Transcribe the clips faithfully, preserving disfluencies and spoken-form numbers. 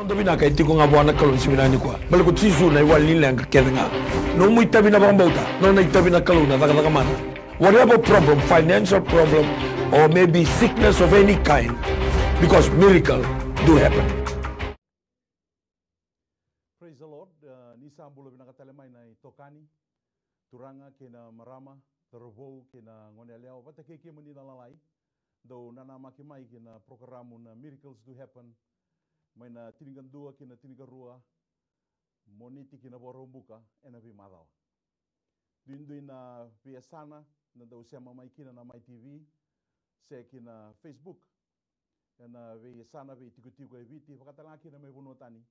Noda vinaka e tiko ga vua na Kalou ni siga vinaka nikua. Baleta ko Jisu na iwali ni leqa kece ga. Nomu itavi na vakabauta, nona itavi na Kalou na cakacaka mana. Whatever problem, financial problem, or maybe sickness of any kind, because miracle do happen. Praise the Lord. Uh, ni sa bula vinaka tale mai na itokani, turaga kei na marama, cauravou kei na goneyalewa, vata kei kemuni na lalai. Dou nanamaki mai ki na porokaramu na Miracles Do Happen, mai na tinikadua ki na tinikarua, Moniti ki na Vakaraubuka, ena veimacawa. Duidui na veiyasana na dau sema mai kina na Mai T V, se ki na Facebook, ena veiyasana, veitikotiko e Viti, vakatalega kina mai vanua tani,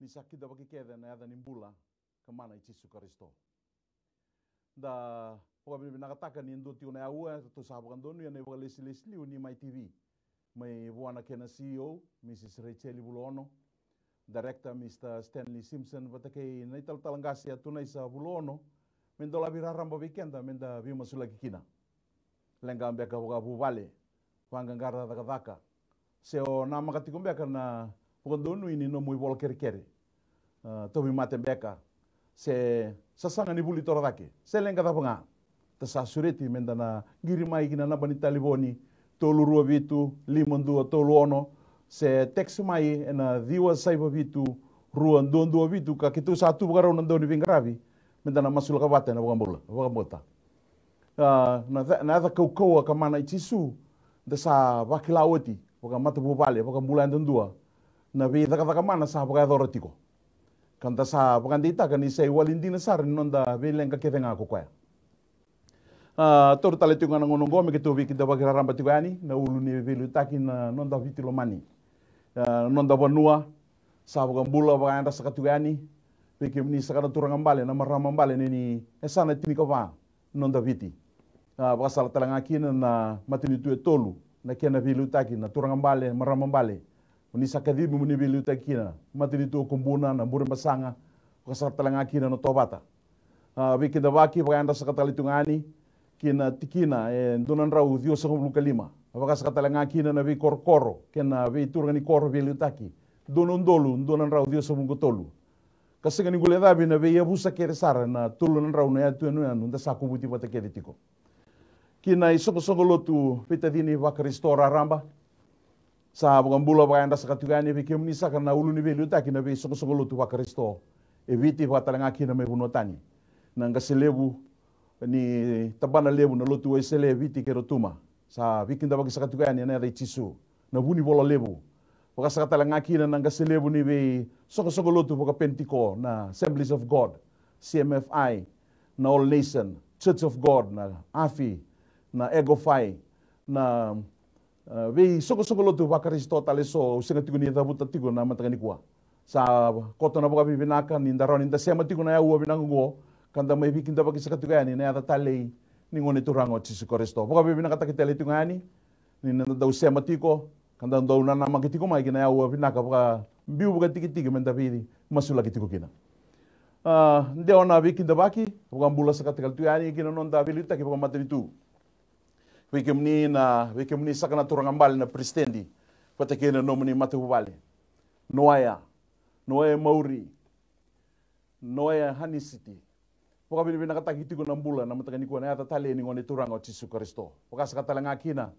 ni sa kidavaki kece na yaca ni bula ka mana i Jisu Karisito. Da vakavinavinakataka ni dua tiko na yaua, ratou sa vakadonuya na ivakalesilesi liu ni Mai T V. Mai vua na kena C E O, Mrs Rachel Vulaono, Director, Mr Stanley Simpson, vata kei na italatala qase a Tunaisa Vulaono, me dolavi raraba vei keda, me da veimasulaki kina. Leqa beka vakavuvale, vaqaqara cakacaka, se o namaka tiko beka na vakadonui ni nomu ivola kerekere, a, tauvimate beka, se sasaga ni vuli torocake, se leqa cava ga. Da sa sureti me da na qiri mai ki na naba ni talevoni, tolu rua vitu, lima dua tolu ono, se text mai ena ciwa saiva vitu, rua dua dua vitu, ka keitou sa tu vakarau na dau ni veiqaravi, me da na masulaka vata ena vakabula, vakabauta. A, na ca-, na yaca kaukauwa ka mana i Jisu, da sa vakila oti, vakamatavuvale, vakabula yadudua, na veicakacaka mana sa vakayacora tiko. Ka da sa vakadeitaka ni sa iwali dina sara ni noda veileqa kece ga ko koya. A, taura tale tiko ga na gauna oqo me keitou veikidavaki raraba tiko yani, na ulu ni veiliutaki na noda Viti lomani. A, noda vanua, sa vakabula, vakayadra saka tiko yani, vei kemuni saka na turaga bale, na marama bale, ni, ni yasana tinikava, noda Viti. A, vakasala tale ga kina na matanitu e tolu, na kena veiliutaki, na turaga bale, marama bale. Mo ni sa kacivi mo ni veiliutaki kina, matanitu o Kubuna, na Burebasaga, vakasala tale ga kina na Tovata. A, veikidavaki, vakayadra saka tale tu ga yani, ki na tikina, e dua na drau ciwasagavulu ka lima. Vakasaka tale ga kina na veikorokoro, kei na veituraga ni koro veiliutaki. Dua na udolu, dua na drau ciwasagavulu ka tolu. Ka sega ni guilecavi na veiyavusa kece sara na tolu na drau na yatu yanuyanu da sa kovuti vata kece tiko. Ki na isoqosoqo lotu veitacini vaKarisito raraba. Sa vakabula vakayadra saka tiko yani vei kemuni saka na ulu ni veiliutaki na veisoqosoqo lotu vaKarisito e Viti vakatalega kina mai vanua tani. Na qase levu ni tabana levu na lotu Wesele e Viti kei Rotuma. Sa veikidavaki saka tiko yani ena yaca i Jisu. Na vunivola levu. Vakasaka tale ga kina na qase levu ni veisoqosoqo lotu vakaPenitiko, na Assemblies of God, C M F I, na All Nation, Church of God, na AFI, na EGOFI, na, e, veisoqosoqo lotu vaKarisito tale eso, au sega tiko ni cavuta tiko na mataka nikua. Sa koto na vakavinavinaka ni da rawa ni da sema tiko na aua vinaka oqo, ka da mai veikidavaki saka tiko yani na yaca talei ni Gone Turaga o Jisu Karisito. Vakavinavinakataki tale tiko yani, ni da dau sema tiko, ka da dau nanamaki tiko mai ki na aua vinaka vakabiu vakatikitiki me da veimasulaki tiko kina. A, dewa na veikidavaki, vakabula saka tale tu yani ki na noda veiliutaki vakamatanitu. Vei kemuni na, vei kemuni saka na turaga bale na peresitedi, vata kei na nomuni matavuvale. Noea, Noea Mauri, Noea Hanisiti. Vakavinavinakataki tiko na bula na mataka nikua na yaca talei ni Gone Turaga o Jisu Karisito. Vakasaka tale ga kina.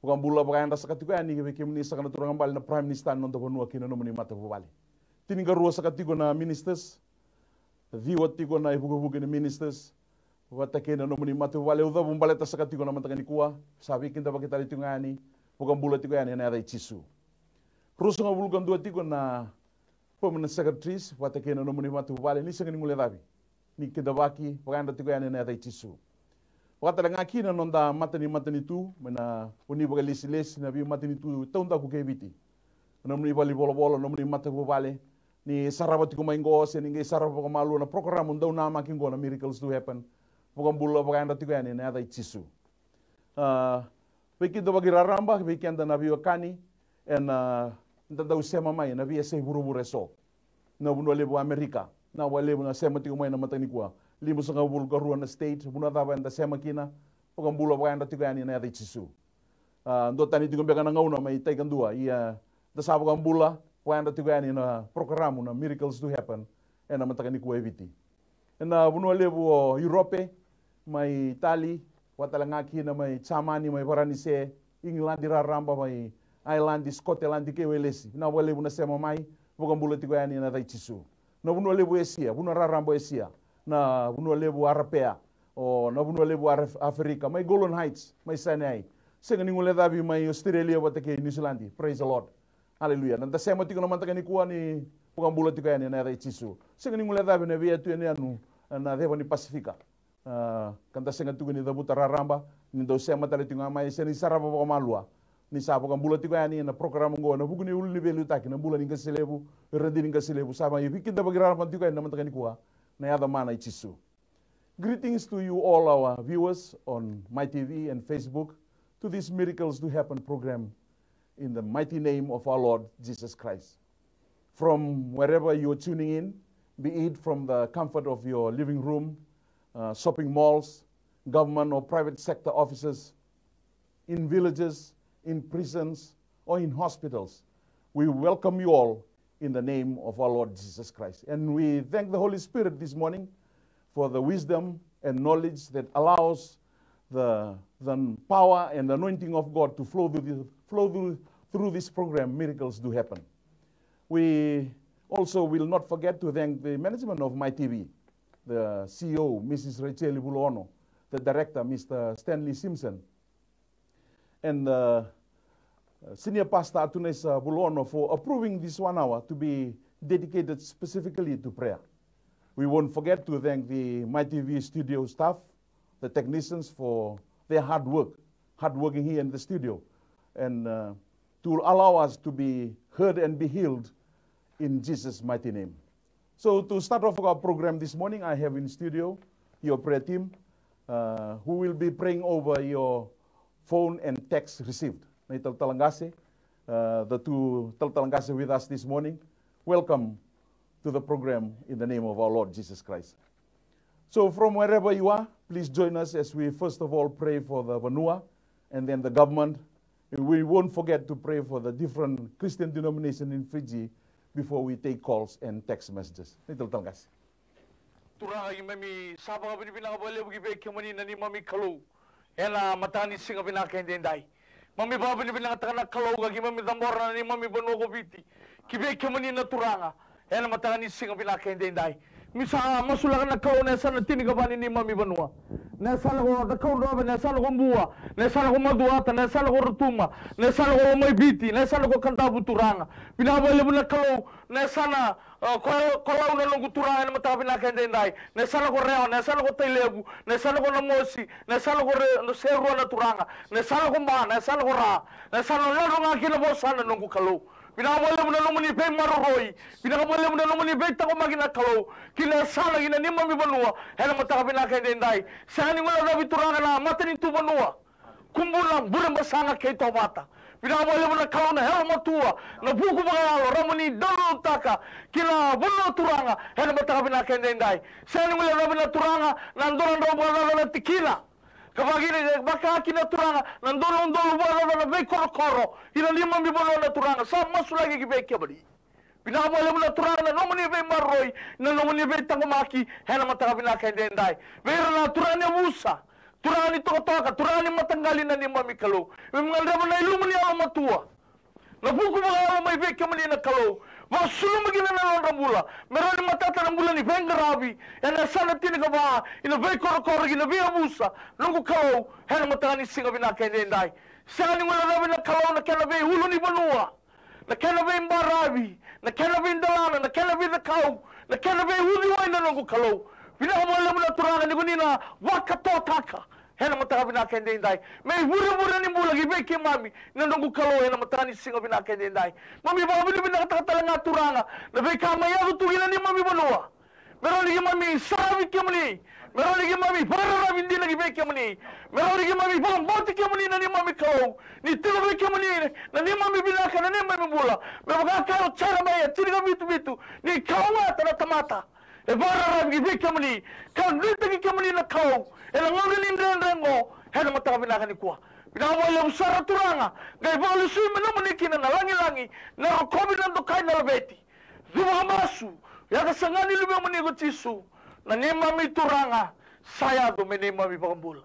Vakabula vakayadra saka tiko yani vei kemuni saka na turaga bale na Prime Minister ni noda vanua kei na nomuni matavuvale. Tinikarua saka tiko na ministers. Ciwa tiko na ivukevuke ni ministers. Vata kei na nomuni matavuvale, au cavu baleta saka tiko na mataka nikua, sa veikidavaki tale tiko ga yani, vakabula tiko yani ena yaca i Jisu. Ruasagavulu ka dua tiko na permanent secretaries, vata kei na nomuni matavuvale, ni sega ni guilecavi. Ni kidavaki, vakayadra tiko yani ena yaca i Jisu. Vakatalega kina na noda mata ni matanitu, mai na oni vakalesilesi, na veimatanitu taudaku kei Viti. Na nomuni valenivolavola, na nomuni matavuvale, ni sarava tiko mai qo, se ni qai sarava vakamalua na porokaramu dau namaki qo na Miracles Do Happen. Vakabula, vakayadra tiko yani ena yaca i Jisu. A, veikidavaki raraba vei keda na veiwekani, ena, a, da dau sema mai na veiyasai vuravura eso. Na vanua levu Amerika, na vakalevu na sema tiko mai na mataka nikua. Limasagavulu ka rua na state, vanua cava eda sema kina, vakabula, vakayadra tiko yani ena yaca i Jisu. A, duatani tiko beka na gauna mai tai kadua, ia da sa vakabula, vakayadra tiko yani na porokaramu na Miracles to Happen ena mataka nikua e Viti. Ena vanua levu o Europe, mai Italy, vata tale ga kina mai Jamani, mai Varanise, Igiladi raraba, mai Ailadi, Sikoteladi kei Welesi. Vinaka vakalevu na sema mai, vakabula tiko yani ena yaca i Jisu. Na vanua levu Esia, vanua raraba o Esia, na vanua levu Arapea, o na vanua levu Araf-, Aferika, mai Golan Heights, mai Sinai. Sega ni guilecavi mai Australia vata kei Niusiladi. Praise the Lord. Aleluya. Na da sema tiko na mataka nikua ni vakabula tiko yani ena yaca i Jisu. Sega ni guilecavi na veiyatu yanuyanu na ceva ni Pasifika. A, ka da sega tiko ni cavuta raraba, ni dau sema tale tiko ga mai, sega ni sarava vakamalua. Ni sa vakabula tiko yani ena porokaramu oqo ena vuku ni ulu ni veiliutaki, na bula ni qase levu, Radini Qase Levu, sa mai veikidavaki raraba tiko yani na mataka nikua, na yaca mana i Jisu. Greetings to you all our viewers on My T V and Facebook to this Miracles to Happen program in the mighty name of our Lord Jesus Christ. From wherever you are tuning in, be it from the comfort of your living room, uh, shopping malls, government or private sector offices, in villages, in prisons, or in hospitals, we welcome you all in the name of our Lord Jesus Christ. And we thank the Holy Spirit this morning for the wisdom and knowledge that allows the, the power and the anointing of God to flow through, the, flow through, through this program, Miracles Do Happen. We also will not forget to thank the management of My T V, the C E O, Missus Rachel Vulaono, the director, Mister Stanley Simpson, and the, uh, Senior Pastor Atunesa Vulaono for approving this one hour to be dedicated specifically to prayer. We won't forget to thank the My T V studio staff, the technicians, for their hard work, hard working here in the studio, and, uh, to allow us to be heard and be healed in Jesus' mighty name. So to start off our program this morning, I have in studio your prayer team, uh, who will be praying over your phone and text received. Na italatala qase, uh, the two talatala qase with us this morning, welcome to the program in the name of our Lord Jesus Christ. So from wherever you are, please join us as we first of all pray for the vanua and then the government. We won't forget to pray for the different Christian denomination in Fiji before we take calls and text messages. Na italatala qase. Turaga, keimami sa vakavinavinaka vakalevu ki vei kemuni na neimami Kalou ena mataka ni siga vinaka edaidai. Keimami vakavinavinakataka na Kalou ka keimami cabora na neimami vanua ko Viti ki vei kemuni na Turaga ena mataka ni siga vinaka edaidai. Keimami sa masulaka na Kalou na yasana tinikava ni neimami vanua. Na yasana ko Cakaudrove, na yasana ko Bua, na yasana ko Macuata, na yasana ko Rotuma, na yasana ko Lomaiviti, na yasana ko Kadavu, Turaga. Vinaka vakalevu na Kalou, na yasana, uh, ko, ko Lau na noqu Turaga ena mataka vinaka edaidai. Na yasana ko Rewa, na yasana ko Tailevu, na yasana ko Namosi, na yasana ko Re-, na Serua na Turaga, na yasana ko Ba, na yasana ko Ra, na yasana Nadroga kei Navosa na noqu Kalou. Vinaka vakalevu na nomuni veimaroroi, vinaka vakalevu na nomuni veitaqomaki na Kalou ki na yasana, ki na neimami vanua ena mataka vinaka edaidai. Sega ni guilecavi, Turaga, na matanitu vanua, Kubuna, Burebasaga kei Tovata. Vinaka vakalevu na Kalou na yalomatua, na vuku vakayalo, rawa mo ni dau rautaka ki na vanua, Turaga, ena mataka vinaka edaidai. Sega ni guilecavi na Turaga na dua na drau vakacaca na tikina, ka vaka kina, vaka kina, Turaga, na dua na udolu vakacaca na veikorokoro ki na neimami vanua na Turaga. Sa masulaki ki vei kemuni. Vinaka vakalevu na Turaga na nomuni veimaroroi, na nomuni veitaqomaki ena mataka vinaka edaidai. Vei ira na turaga ni yavusa, turaga ni tokatoka, turaga ni mataqali na neimami Kalou, keimami gadreva na ilumu ni yalomatua, na vuku vakayalo mai vei kemuni na Kalou. Vakasuluma kina na nodra bula me rawa ni matata na bula ni veiqaravi ena yasana tinikava, ina veikorokoro kei na veiyavusa, noqu Kalou, ena mataka ni siga vinaka edaidai. Sega ni guilecavi na Kalou na kena veiulunivanua, na kena veibaravi, na kena veidelana, na kena veicakau, na kena veiuciwai na noqu Kalou. Vinaka vakalevu na Turaga ni ko ni na vakatotaka ena mataka vinaka edaidai me ivurevure ni bula ki vei keimami na noqu Kalou ena mataka ni siga vinaka edaidai. Keimami vakavinavinakataka tale ga, Turaga, na veika mai yaco tu ki na neimami vanua. Me rawa ni keimami saravi kemuni. Me rawa ni keimami vakararavi dina ki vei kemuni. Me rawa ni keimami vakabauti kemuni na neimami Kalou. Ni tiko vei kemuni na neimami vinaka, na neimami bula. Me vaka e kaya o Jeremaia tinikavitu vitu, ni kalougata na tamata e vakararavi ki vei kemuni, ka nuitaki kemuni na Kalou ena gauna ni dredre oqo, ena mataka vinaka nikua. Vinaka vakalevu sara Turaga, qai vakalesui me nomuni kina na lagilagi, na rokovi, na dokai, na laveti. Cuva ka masu, ia ka saga ni Luvemuni ko Jisu, na neimami Turaga, sa yaco me neimami vakabula.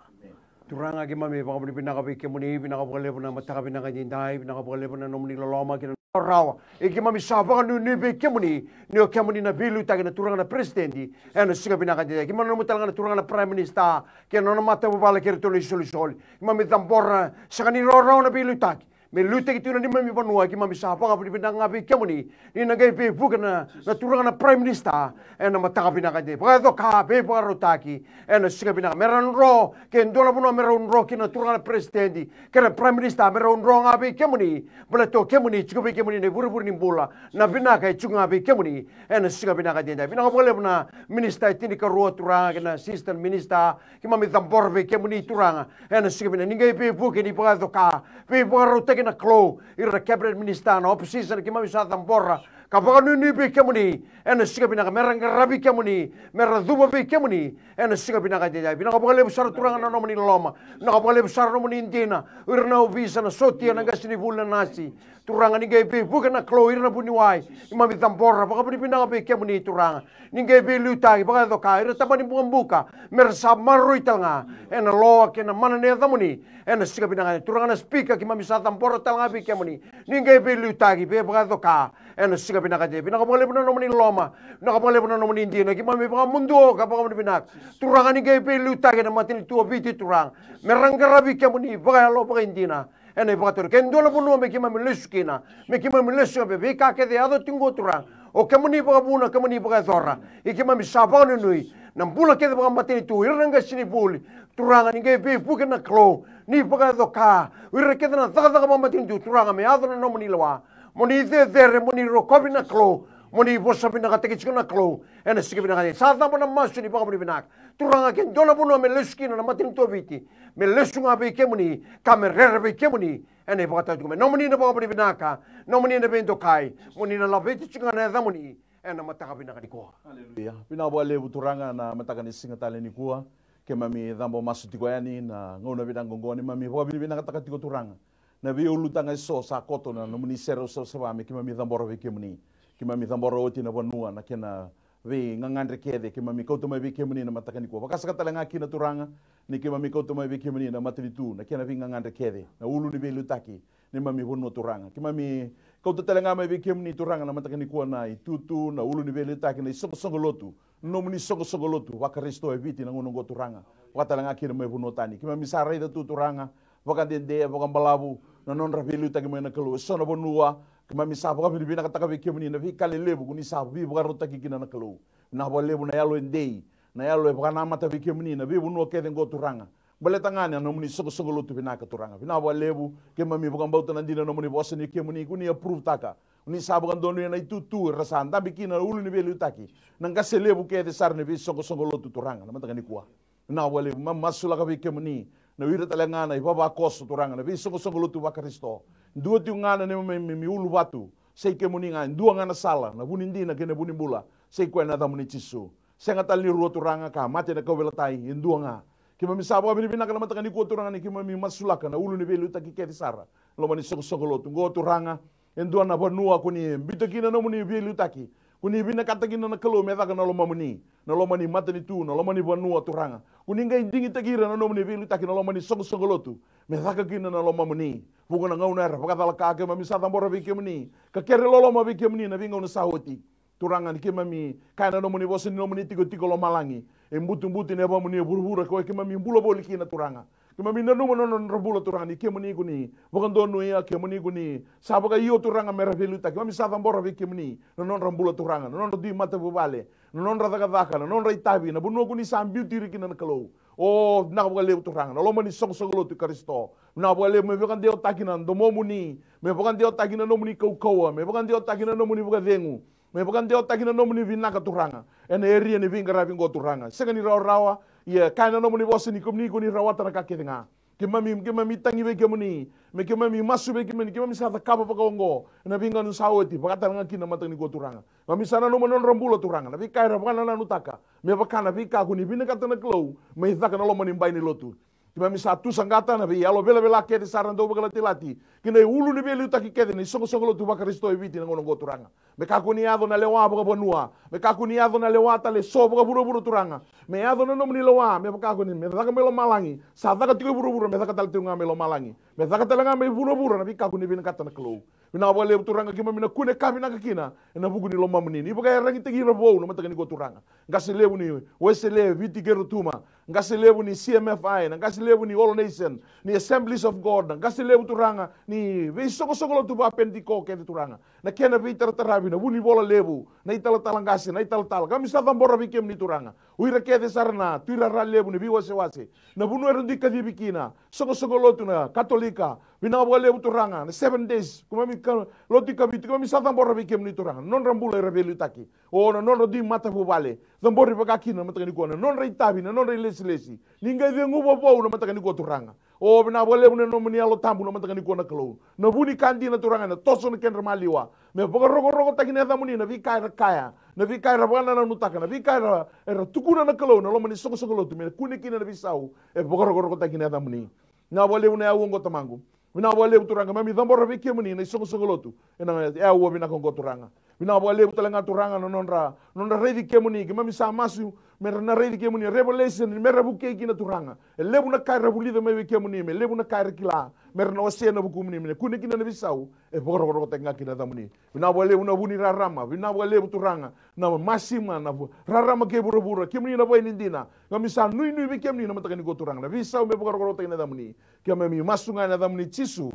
Turaga, keimami vakavinavinaka vei kemuni, vinaka vakalevu na mataka vinaka edaidai, vinaka vakalevu na nomuni loloma kei na rawa. E keimami sa vakanuinui vei kemuni, ni o kemuni na veiliutaki na Turaga na Peresitedi ena siga vinaka edaidai. Keimami nanuma tale ga na Turaga na Prime Minister kei na nona matavuvale kei iratou na isolisoli. Keimami cabora, sega ni rawarawa na veiliutaki me liutaki tu na neimami vanua, keimami sa vakavinavinaka ga vei kemuni, ni na qai veivuke na, na Turaga na Prime Minister ena mataka vinaka edaidai. Vakayaco ka veivakarautaki ena siga vinaka, me ra dro, ke dua na vanua me rau dro kina na Turaga na Peresitedi kei na Prime Minister, me rau dro ga vei kemuni, baleta o kemuni, tiko vei kemuni na ivurevure ni bula, na vinaka e tiko ga vei kemuni ena siga vinaka edaidai. Vinaka vakalevu na Minisita e tinikarua Turaga kei na Assistant Minister, keimami cabora vei kemuni Turaga ena siga vinaka, ni qai veivuke, ni vakayaco ka veivakarautaki na Kalou, ira na Cabinet Minister, na opposition, keimami sa cabora ka vakanuinui vei kemuni ena siga vinaka, me ra qaravi kemuni, me ra cuva vei kemuni ena siga vinaka edaidai. Vinaka vakalevu sara Turaga na nomuni loloma, vinaka vakalevu sara na nomuni dina, o ira na ovisa, na sotia, na qasenivuli, na nasi. Turaga, ni qai veivuke na Kalou, ira na vuniwai, keimami cabora, vakavinavinaka vei kemuni Turaga, ni qai veiliutaki, vakayaco ka, ira na tabana ni bukabuka, me ra sa maroroi tale ga ena loa kei na mana ni yacamuni ena siga vinaka. Turaga na Speaker, keimami sa cabora tale ga vei kemuni, ni qai veiliutaki, veivakayaco ka ena siga vinaka edaidai. Vinaka vakalevu na nomuni loloma, vinaka vakalevu na nomuni dina, keimami vakamuduo ka vakavinavinaka Turaga, ni qai veiliutaki na matanitu o Viti Turaga, me ra qaravi kemuni vakayalo, vakaidina, ena ivakatauri. Ke dua na vanua me keimami lesu kina, me keimami lesu ga vei veika kece e yaco tiko qo Turaga, o kemuni vakavuna, kemuni vakayacora. Ia keimami sa vakanuinui na bula kece vakamatanitu, ira na qasenivuli, Turaga, ni qai veivuke na Kalou, ni vakayaco ka, o ira kece na cakacaka vakamatanitu Turaga, me yaco na nomuni lewa. Mo ni cecere, mo ni rokovi na Kalou, mo ni vosa vinakataki tiko na Kalou ena siga vinaka. Sa cabo na masu ni vakavinavinaka Turaga, ke dua na vanua me lesu kina na matanitu o Viti, me lesu ga vei kemuni, ka me rere vei kemuni ena ivakataotioti. Me nomuni na vakavinavinaka, nomuni na veidokai, mo ni na laveti tiko ga na yacamuni ena mataka vinaka nikua. Aleluya. Vinaka vakalevu Turaga na mataka ni siga tale nikua. Keimami cabo masu tiko yani na gauna vinaka oqo, neimami vakavinavinakataka tiko Turaga na veiulutaga eso sa koto na nomuni sere savasava me keimami cabora vei kemuni. Keimami cabora oti na vanua, na kena veigagadre kece, keimami kauta mai vei kemuni na mataka nikua. Vakasaka tale ga kina Turaga, ni keimami kauta mai vei kemuni na matanitu, na kena veigagadre kece, na ulu ni veiliutaki neimami vanua Turaga. Keimami kauta tale ga mai vei kemuni Turaga na mataka nikua na itutu, na ulu ni veiliutaki, na isoqosoqo lotu, nomuni soqosoqo lotu vaKarisito e Viti na gauna oqo Turaga, vaka tale ga kina mai vanua tani. Keimami sa raica tu Turaga, vakadede, vakabalavu na nodra veiliutaki mai na Kalou. Eso na vanua keimami sa vakavinavinakataka vei kemuni na veika lelevu ko ni sa veivakarautaki kina na Kalou. Vinaka vakalevu na yalo e dei, na yalo e vakanamata vei kemuni na veivanua kece oqo Turaga, baleta ga na nomuni soqosoqo lotu vinaka Turaga. Vinaka vakalevu, keimami vakabauta na dina na nomuni vosa ni kemuni ko ni approve-taka, ko ni sa vakadonuya na itutu era sa dabe kina na ulu ni veiliutaki, na qase levu kece sara ni veisoqosoqo lotu Turaga na mataka nikua. Vinaka vakalevu, keimami masulaka vei kemuni na o ira tale ga na ivavakoso Turaga, na veisoqosoqo lotu vaKarisito. Dua tiko ga na neimami uluvatu, sa i kemuni ga, e dua ga na sala, na vu ni dina kei na vu ni bula, sa i koya na yacamuni Jisu. Sega tale ni rua Turaga, ka mate na kauveilatai, e dua ga. Keimami sa vakavinavinaka na mataka nikua Turaga ni keimami masulaka na ulu ni veiliutaki kece sara, loma ni soqosoqo lotu oqo Turaga. E dua na vanua ko ni biuta kina na nomuni veiliutaki, ko ni vinakata kina na Kalou me caka na lomamuni, na loma ni matanitu, na loma ni vanua Turaga. Ko ni qai digitaki ira na nomuni veiliutaki na loma ni soqosoqo lotu, me caka kina na lomamuni. Vuqa na gauna era vakacalaka, keimami sa cabora vei kemuni ka kere loloma vei kemuni na veigauna sa oti. Turaga, ni keimami kaya na nomuni vosa ni nomuni tikotiko lomalagi, e butubutu ena yavamuni e vuravura, koya keimami bula voli kina Turaga. Keimami nanuma na nodra bula Turaga ni kemuni ko ni vakadonuya, kemuni ko ni sa vakaio Turaga me ra veiliutaki. Keimami sa cabora vei kemuni na nodra bula Turaga, na nodra dui matavuvale, na nodra cakacaka, na nodra itavi, na vanua ko ni sa biuti ira kina na Kalou. O, vinaka vakalevu Turaga, na loma ni soqosoqo lotu i Karisito. Vinaka vakalevu me vakadewataki na domomuni, me vakadewataki na nomuni kaukauwa, me vakadewataki na nomuni vakacegu, me vakadewataki na nomuni vinaka Turaga ena eria ni veiqaravi oqo Turaga. Sega ni rawarawa, ia kaya na nomuni vosa ni kemuni ko ni rawata na ka kece ga. Keimami, keimami tagi vei kemuni, me keimami masu vei kemuni, keimami sa cakava vakaoqo ena veigauna sa oti, vaka tale ga kina na mataka nikua Turaga. Keimami sa nanuma na nodra bula Turaga, na veika era vakanananutaka me vaka na veika ko ni vinakata na Kalou me caka na loma ni bai ni lotu. Keimami sa tu saqata na veiyalo velavela kece sara dau vakalatilati ki na iulu ni veiliutaki kece ni soqosoqo lotu vaKarisito e Viti na gauna oqo, Turaga. Me kakua ni yaco na lewa vakavanua, me kakua ni yaco na lewa tale eso vakavuravura, Turaga. Me yaco na nomuni lewa, me vaka ko ni me caka mai lomalagi, sa caka tiko e vuravura, me caka tale tiko ga mai lomalagi, me caka tale ga mai vuravura na veika ko ni vinakata na Kalou. Vinaka vakalevu, Turaga, keimami na kune ka vinaka kina ena vuku ni lomamuni. Ni vakaiyaragitaki ira vou na mataka nikua, Turaga. Qase levu ni Wesele, Viti kei Rotuma, qase levu ni C M F I, na qase levu ni All Nation, ni Assemblies of God, na qase levu, Turaga, ni veisoqosoqo lotu vaPenitiko kece, Turaga. Na kena veitarataravi, na vunivola levu, na italatala qase, na italatala. Keimami sa cabora vei kemuni, Turaga, o ira kece sara na tuirara levu ni veiwasewase, na vanua era dui kacivi kina, soqosoqo lotu na Katolika. Vinaka vakalevu, Turaga, na Seven Days, keimami ka, lotu i Kavitu, keimami sa cabora vei kemuni, Turaga, na nodra bula era veiliutaki. O na nodra dui matavuvale, cabori vaka kina na mataka nikua na nodra itavi, na nodra ilesilesi. Ni qai ceguva vou na mataka nikua, Turaga. O vinaka vakalevu na nomuni Yalo Tabu na mataka nikua, na Kalou. Na vu ni ka dina, Turaga, ena toso na kedra maliwa, me vakarokorokotaki na yacamuni na veika era kaya, na veika era vakanananutaka, na veika era, era tukuna, na Kalou, na loma ni soqosoqo lotu me kune kina na veisau, e vakarokorokotaki na yacamuni. Vinaka vakalevu na yau oqo, Tamaqu. Vinaka vakalevu, Turaga, keimami cabora vei kemuni na isoqosoqo lotu ena yau vinaka oqo, Turaga. Vinaka vakalevu tale ga, Turaga, na nodra, nodra raici kemuni. Keimami sa masu me ra na raici kemuni, revelation, me ra vukei kina, Turaga. E levu na ka era vulica mai vei kemuni, me levu na ka era kila, me ra na wasea na vukumuni, me na kune kina na veisau, e vakarokorokotaki ga kina na yacamuni. Vinaka vakalevu na vu ni rarama, vinaka vakalevu, Turaga, na masima, na vu-, rarama kei vuravura, kemuni na vaini dina. Keimami sa nuinui vei kemuni na mataka nikua, Turaga, na veisau me vakarokorokotaki na yacamuni. Keimami masu ga ena yacamuni Jisu,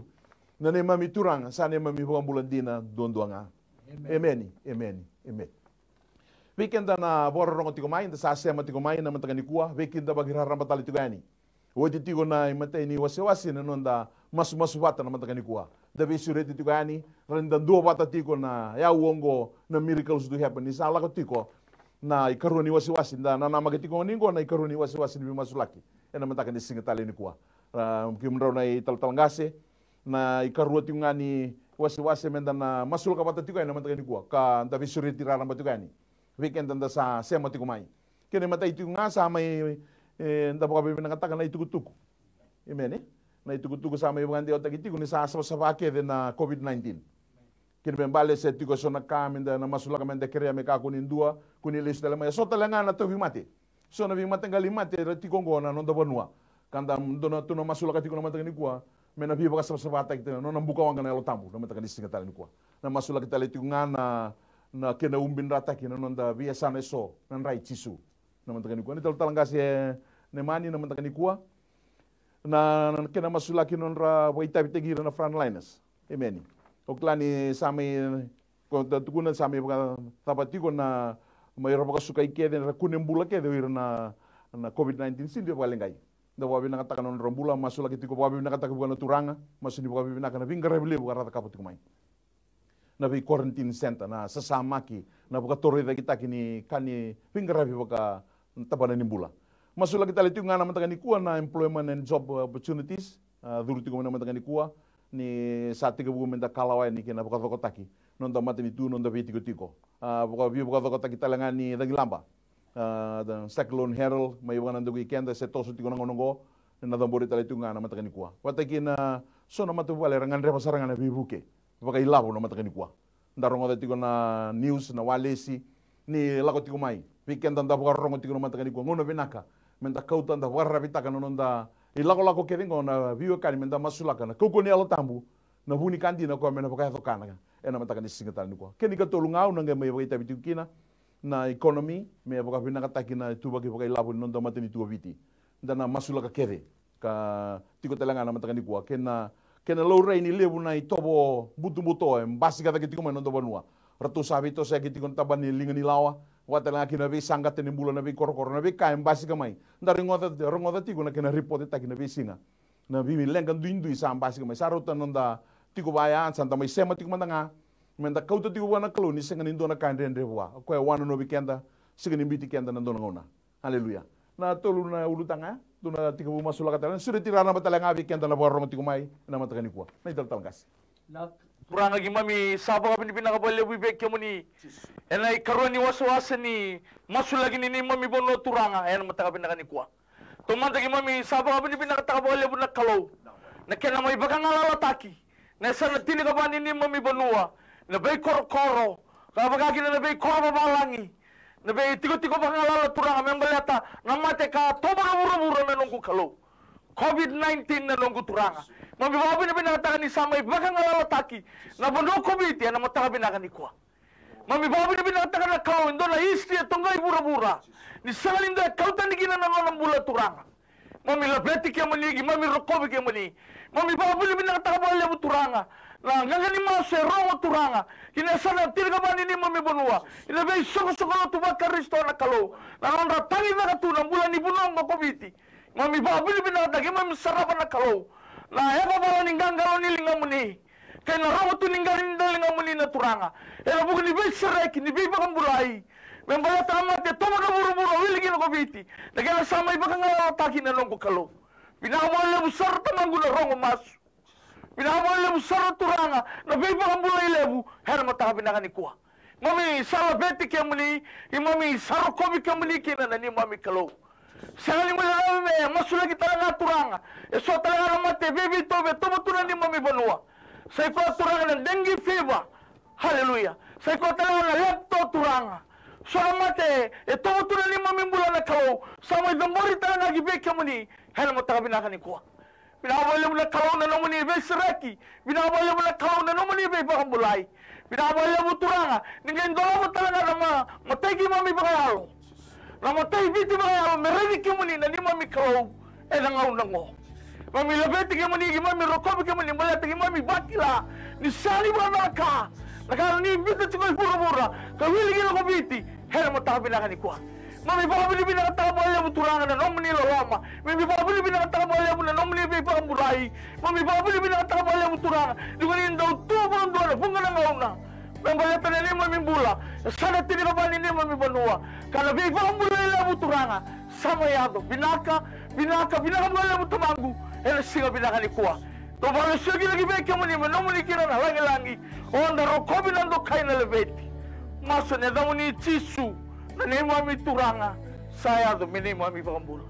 na neimami Turaga, sa neimami iVakabula dina duadua ga. Emeni, emeni, emeni. Vei keda na vakarorogo tiko mai, da sa sema tiko mai na mataka nikua, vei keda vaki raraba tale tiko yani. Oti tiko na imatai ni wasewase na noda masumasu vata na mataka nikua. Da veisureti tiko yani, ra ni da duavata tiko na yau oqo, na miracles do happen. Ni sa lako tiko na ikarua ni wasewase, da nanamaki tiko ni oqo na ikarua ni wasewase ni veimasulaki ena mataka ni siga tale nikua. Ra, kemudrau na italatala qase, na ikarua tiko ga ni wasewase me da na masulaka vata tiko yani na mataka nikua, ka da veisureti raraba tiko yani. Vei keda da sa sema tiko mai. Kena imatai tiko ga sa mai, e, da vakavinavinakataka na itukutuku. Emeni. Na itukutuku sa mai vakadewataki tiko ni sa savasava kece na COVID nineteen. Kena ibalebale se tiko eso na ka me da na masulaka me da kerea me kakua ni dua, kua ni lesu tale mai. Eso tale ga na tauvimate. So na veimataqali mate era tiko oqo na noda vanua. Ka da dua na tu na masulaka tiko na mataka nikua, me na veivakasavasavataki tale na nona buka waqa na Yalo Tabu na mataka ni siga tale nikua. Na masulaki tale tiko ga na, na kena ubidrataki na noda veiyasana eso, na dra i Jisu. Na mataka nikua. Ni talatala qase Nemani na mataka nikua. Na, na kena masulaki nodra vakaitavitaki ira na frontliners. Emeni. O kila ni sa mai, ko da tukuna sa mai vakacava tiko na, mai ra vakasukai kece, ra kune bula kece o ira na, na COVID nineteen, sega ni vakaleqai. Da vakavinakataka na nodra bula, masulaki tiko, vakavinakataka vua na Turaga, masu ni vakavinaka na veiqaravi levu ka ra cakava tiko mai. Na vei quarantine center, na sasamaki, na vakatorocaketaki ni ka ni veiqaravi vaka tabana ni bula. Masulaki tale tiko ga na mataka nikua na employment and job opportunities, a, curu tiko mai na mataka nikua, ni sa tekivu me da kalawa yani kei na vakacokotaki noda matanitu, noda veitikotiko. A, vaka, veivakacokotaki tale ga ni cagilaba. A, the Cyclone Harold, mai vakanadakui keda, se toso tiko na gauna oqo, na cabori tale tiko ga na mataka nikua. Vata kei na so na matavuvale era gadreva sara ga na veivuke vakailavo na mataka nikua. Da rogoca tiko na news, na walesi, ni lako tiko mai. Vei keda da vakarorogo tiko na mataka nikua, gauna vinaka me da kauta, da vakararavitaka na noda ilakolako kece oqo na veiwekani, me da masulaka na kaukauwa ni Yalo Tabu, na vu ni ka dina koya me na vakayaco kana ena mataka ni siga tale nikua. Kena ikatolu ga au na qai mai vakaitavi tiko kina na economy, me vakavinakataki na ituvaki vakailavo ni noda matanitu o Viti. Da na masulaka kece ka tiko tale ga na mataka nikua. Kena, kena laurai ni levu na itovo butobuto e basika cake tiko mai na noda vanua. Ratou sa veitosoyaki tiko na tabana ni liga ni lawa, vaka tale ga kina veisaqata ni bula, na veikorokoro, na veika e basika mai. Da rogoca, rogoca tiko na kena ripotetaki na veisiga. Na veileqa duidui sa basika mai. Sa rauta na noda tiko vaya, sa da mai sema tiko mada ga me da kauta tiko vua na Kalou ni sega ni dua na ka e dredre vua. O koya e wanonovi keda, sega ni biuti keda na dua na gauna. Aleluya. Na tolu na ulutaga ya, dou na tekivu masulaka tale, sureti raraba tale ga vei keda na vakarorogo tiko mai na mataka nikua. Na italatala qase. Na Turaga, keimami sa vakavinavinaka vakalevu vei kemuni ena ikarua ni wasewase ni masulaki ni neimami vanua, Turaga, ena mataka vinaka nikua. Taumada keimami sa vakavinavinakataka vakalevu na Kalou na kena mai vakagalalataki na yasana tinikava ni neimami vanua, na veikorokoro, ka vaka kina na veikoro vavalagi, na veitikotiko vakagalala Turaga, me baleta na mate ka toba na vuravura na noqu Kalou. COVID nineteen na noqu Turaga. Keimami vakavinavinakataka ni sa mai vakagalalataki na vanua o Koviti ena mataka vinaka nikua. Keimami vakavinavinakataka na Kalou e dua na history e toqai vuravura ni sega ni dua e kau tani kina na nona bula Turaga. Keimami laveti kemuni, keimami rokovi kemuni. Keimami vakavinavinakataka vakalevu Turaga na qaqa ni masu e rogo Turaga ki na yasana tinikava ni neimami vanua, ena veisoqosoqo lotu vaKarisito na Kalou, na nodra tagicaka tu na bula ni vanua oqo o Koviti. Keimami vakavinavinakataka, keimami sarava na Kalou na yavavala ni qaqalo ni ligamuni kei na rogo tu ni qaqalo ni ligamuni na Turaga, ena vuku ni veisereki, ni veivakabulai, me baleta na mate toba na vuravura, wili kina o Koviti, na kena sa mai vakagalalataki na noqu Kalou. Vinaka vakalevu sara Tamaqu na rogo masu. Vinaka vakalevu sara Turaga na veivakabulai levu ena mataka vinaka nikua. Keimami sa laveti kemuni, keimami sa rokovi kemuni kina na neimami Kalou. Sega ni guilecava me masulaki tale ga Turaga eso tale ga na mate veiveitauvi e toba tu na neimami vanua. Sa i koya Turaga na dengue fever. Haleluya. Sa i koya tale ga na lepto Turaga. So na mate e toba tu na neimami bula na Kalou, sa mai cabori tale ga ki vei kemuni ena mataka vinaka nikua. Vinaka vakalevu na Kalou na nomuni veisereki. Vinaka vakalevu na Kalou na nomuni veivakabulai. Vinaka vakalevu Turaga ni qai dolava tale ga na ma, matai keimami vakayalo, na matai Viti vakayalo me raici kemuni na neimami Kalou ena gauna oqo. Keimami laveti kemuni, keimami rokovi kemuni baleta keimami vakila ni sega ni vakacalaka na ka ni biuta tiko i vuravura ka wili kina o Koviti ena mataka vinaka nikua. Keimami vakavinavinakataka vakalevu Turaga na nomuni loloma. Keimami vakavinavinakataka vakalevu na nomuni veivakabulai. Keimami vakavinavinakataka vakalevu Turaga ni ko ni dau tu vakadua ena vuqa na gauna me baleta na neimami bula, e sa na tinikava ni neimami vanua, ka na veivakabulai levu Turaga sa mai yaco. Vinaka, vinaka, vinaka vakalevu Tamaqu ena siga vinaka nikua. Dou vakalesuya kina ki vei kemuni me nomuni kina na lagilagi. O da rokovi, na dokai, na laveti. Masu ena yacamuni Jisu, na neimami Turaga sa yaco me neimami iVakabula.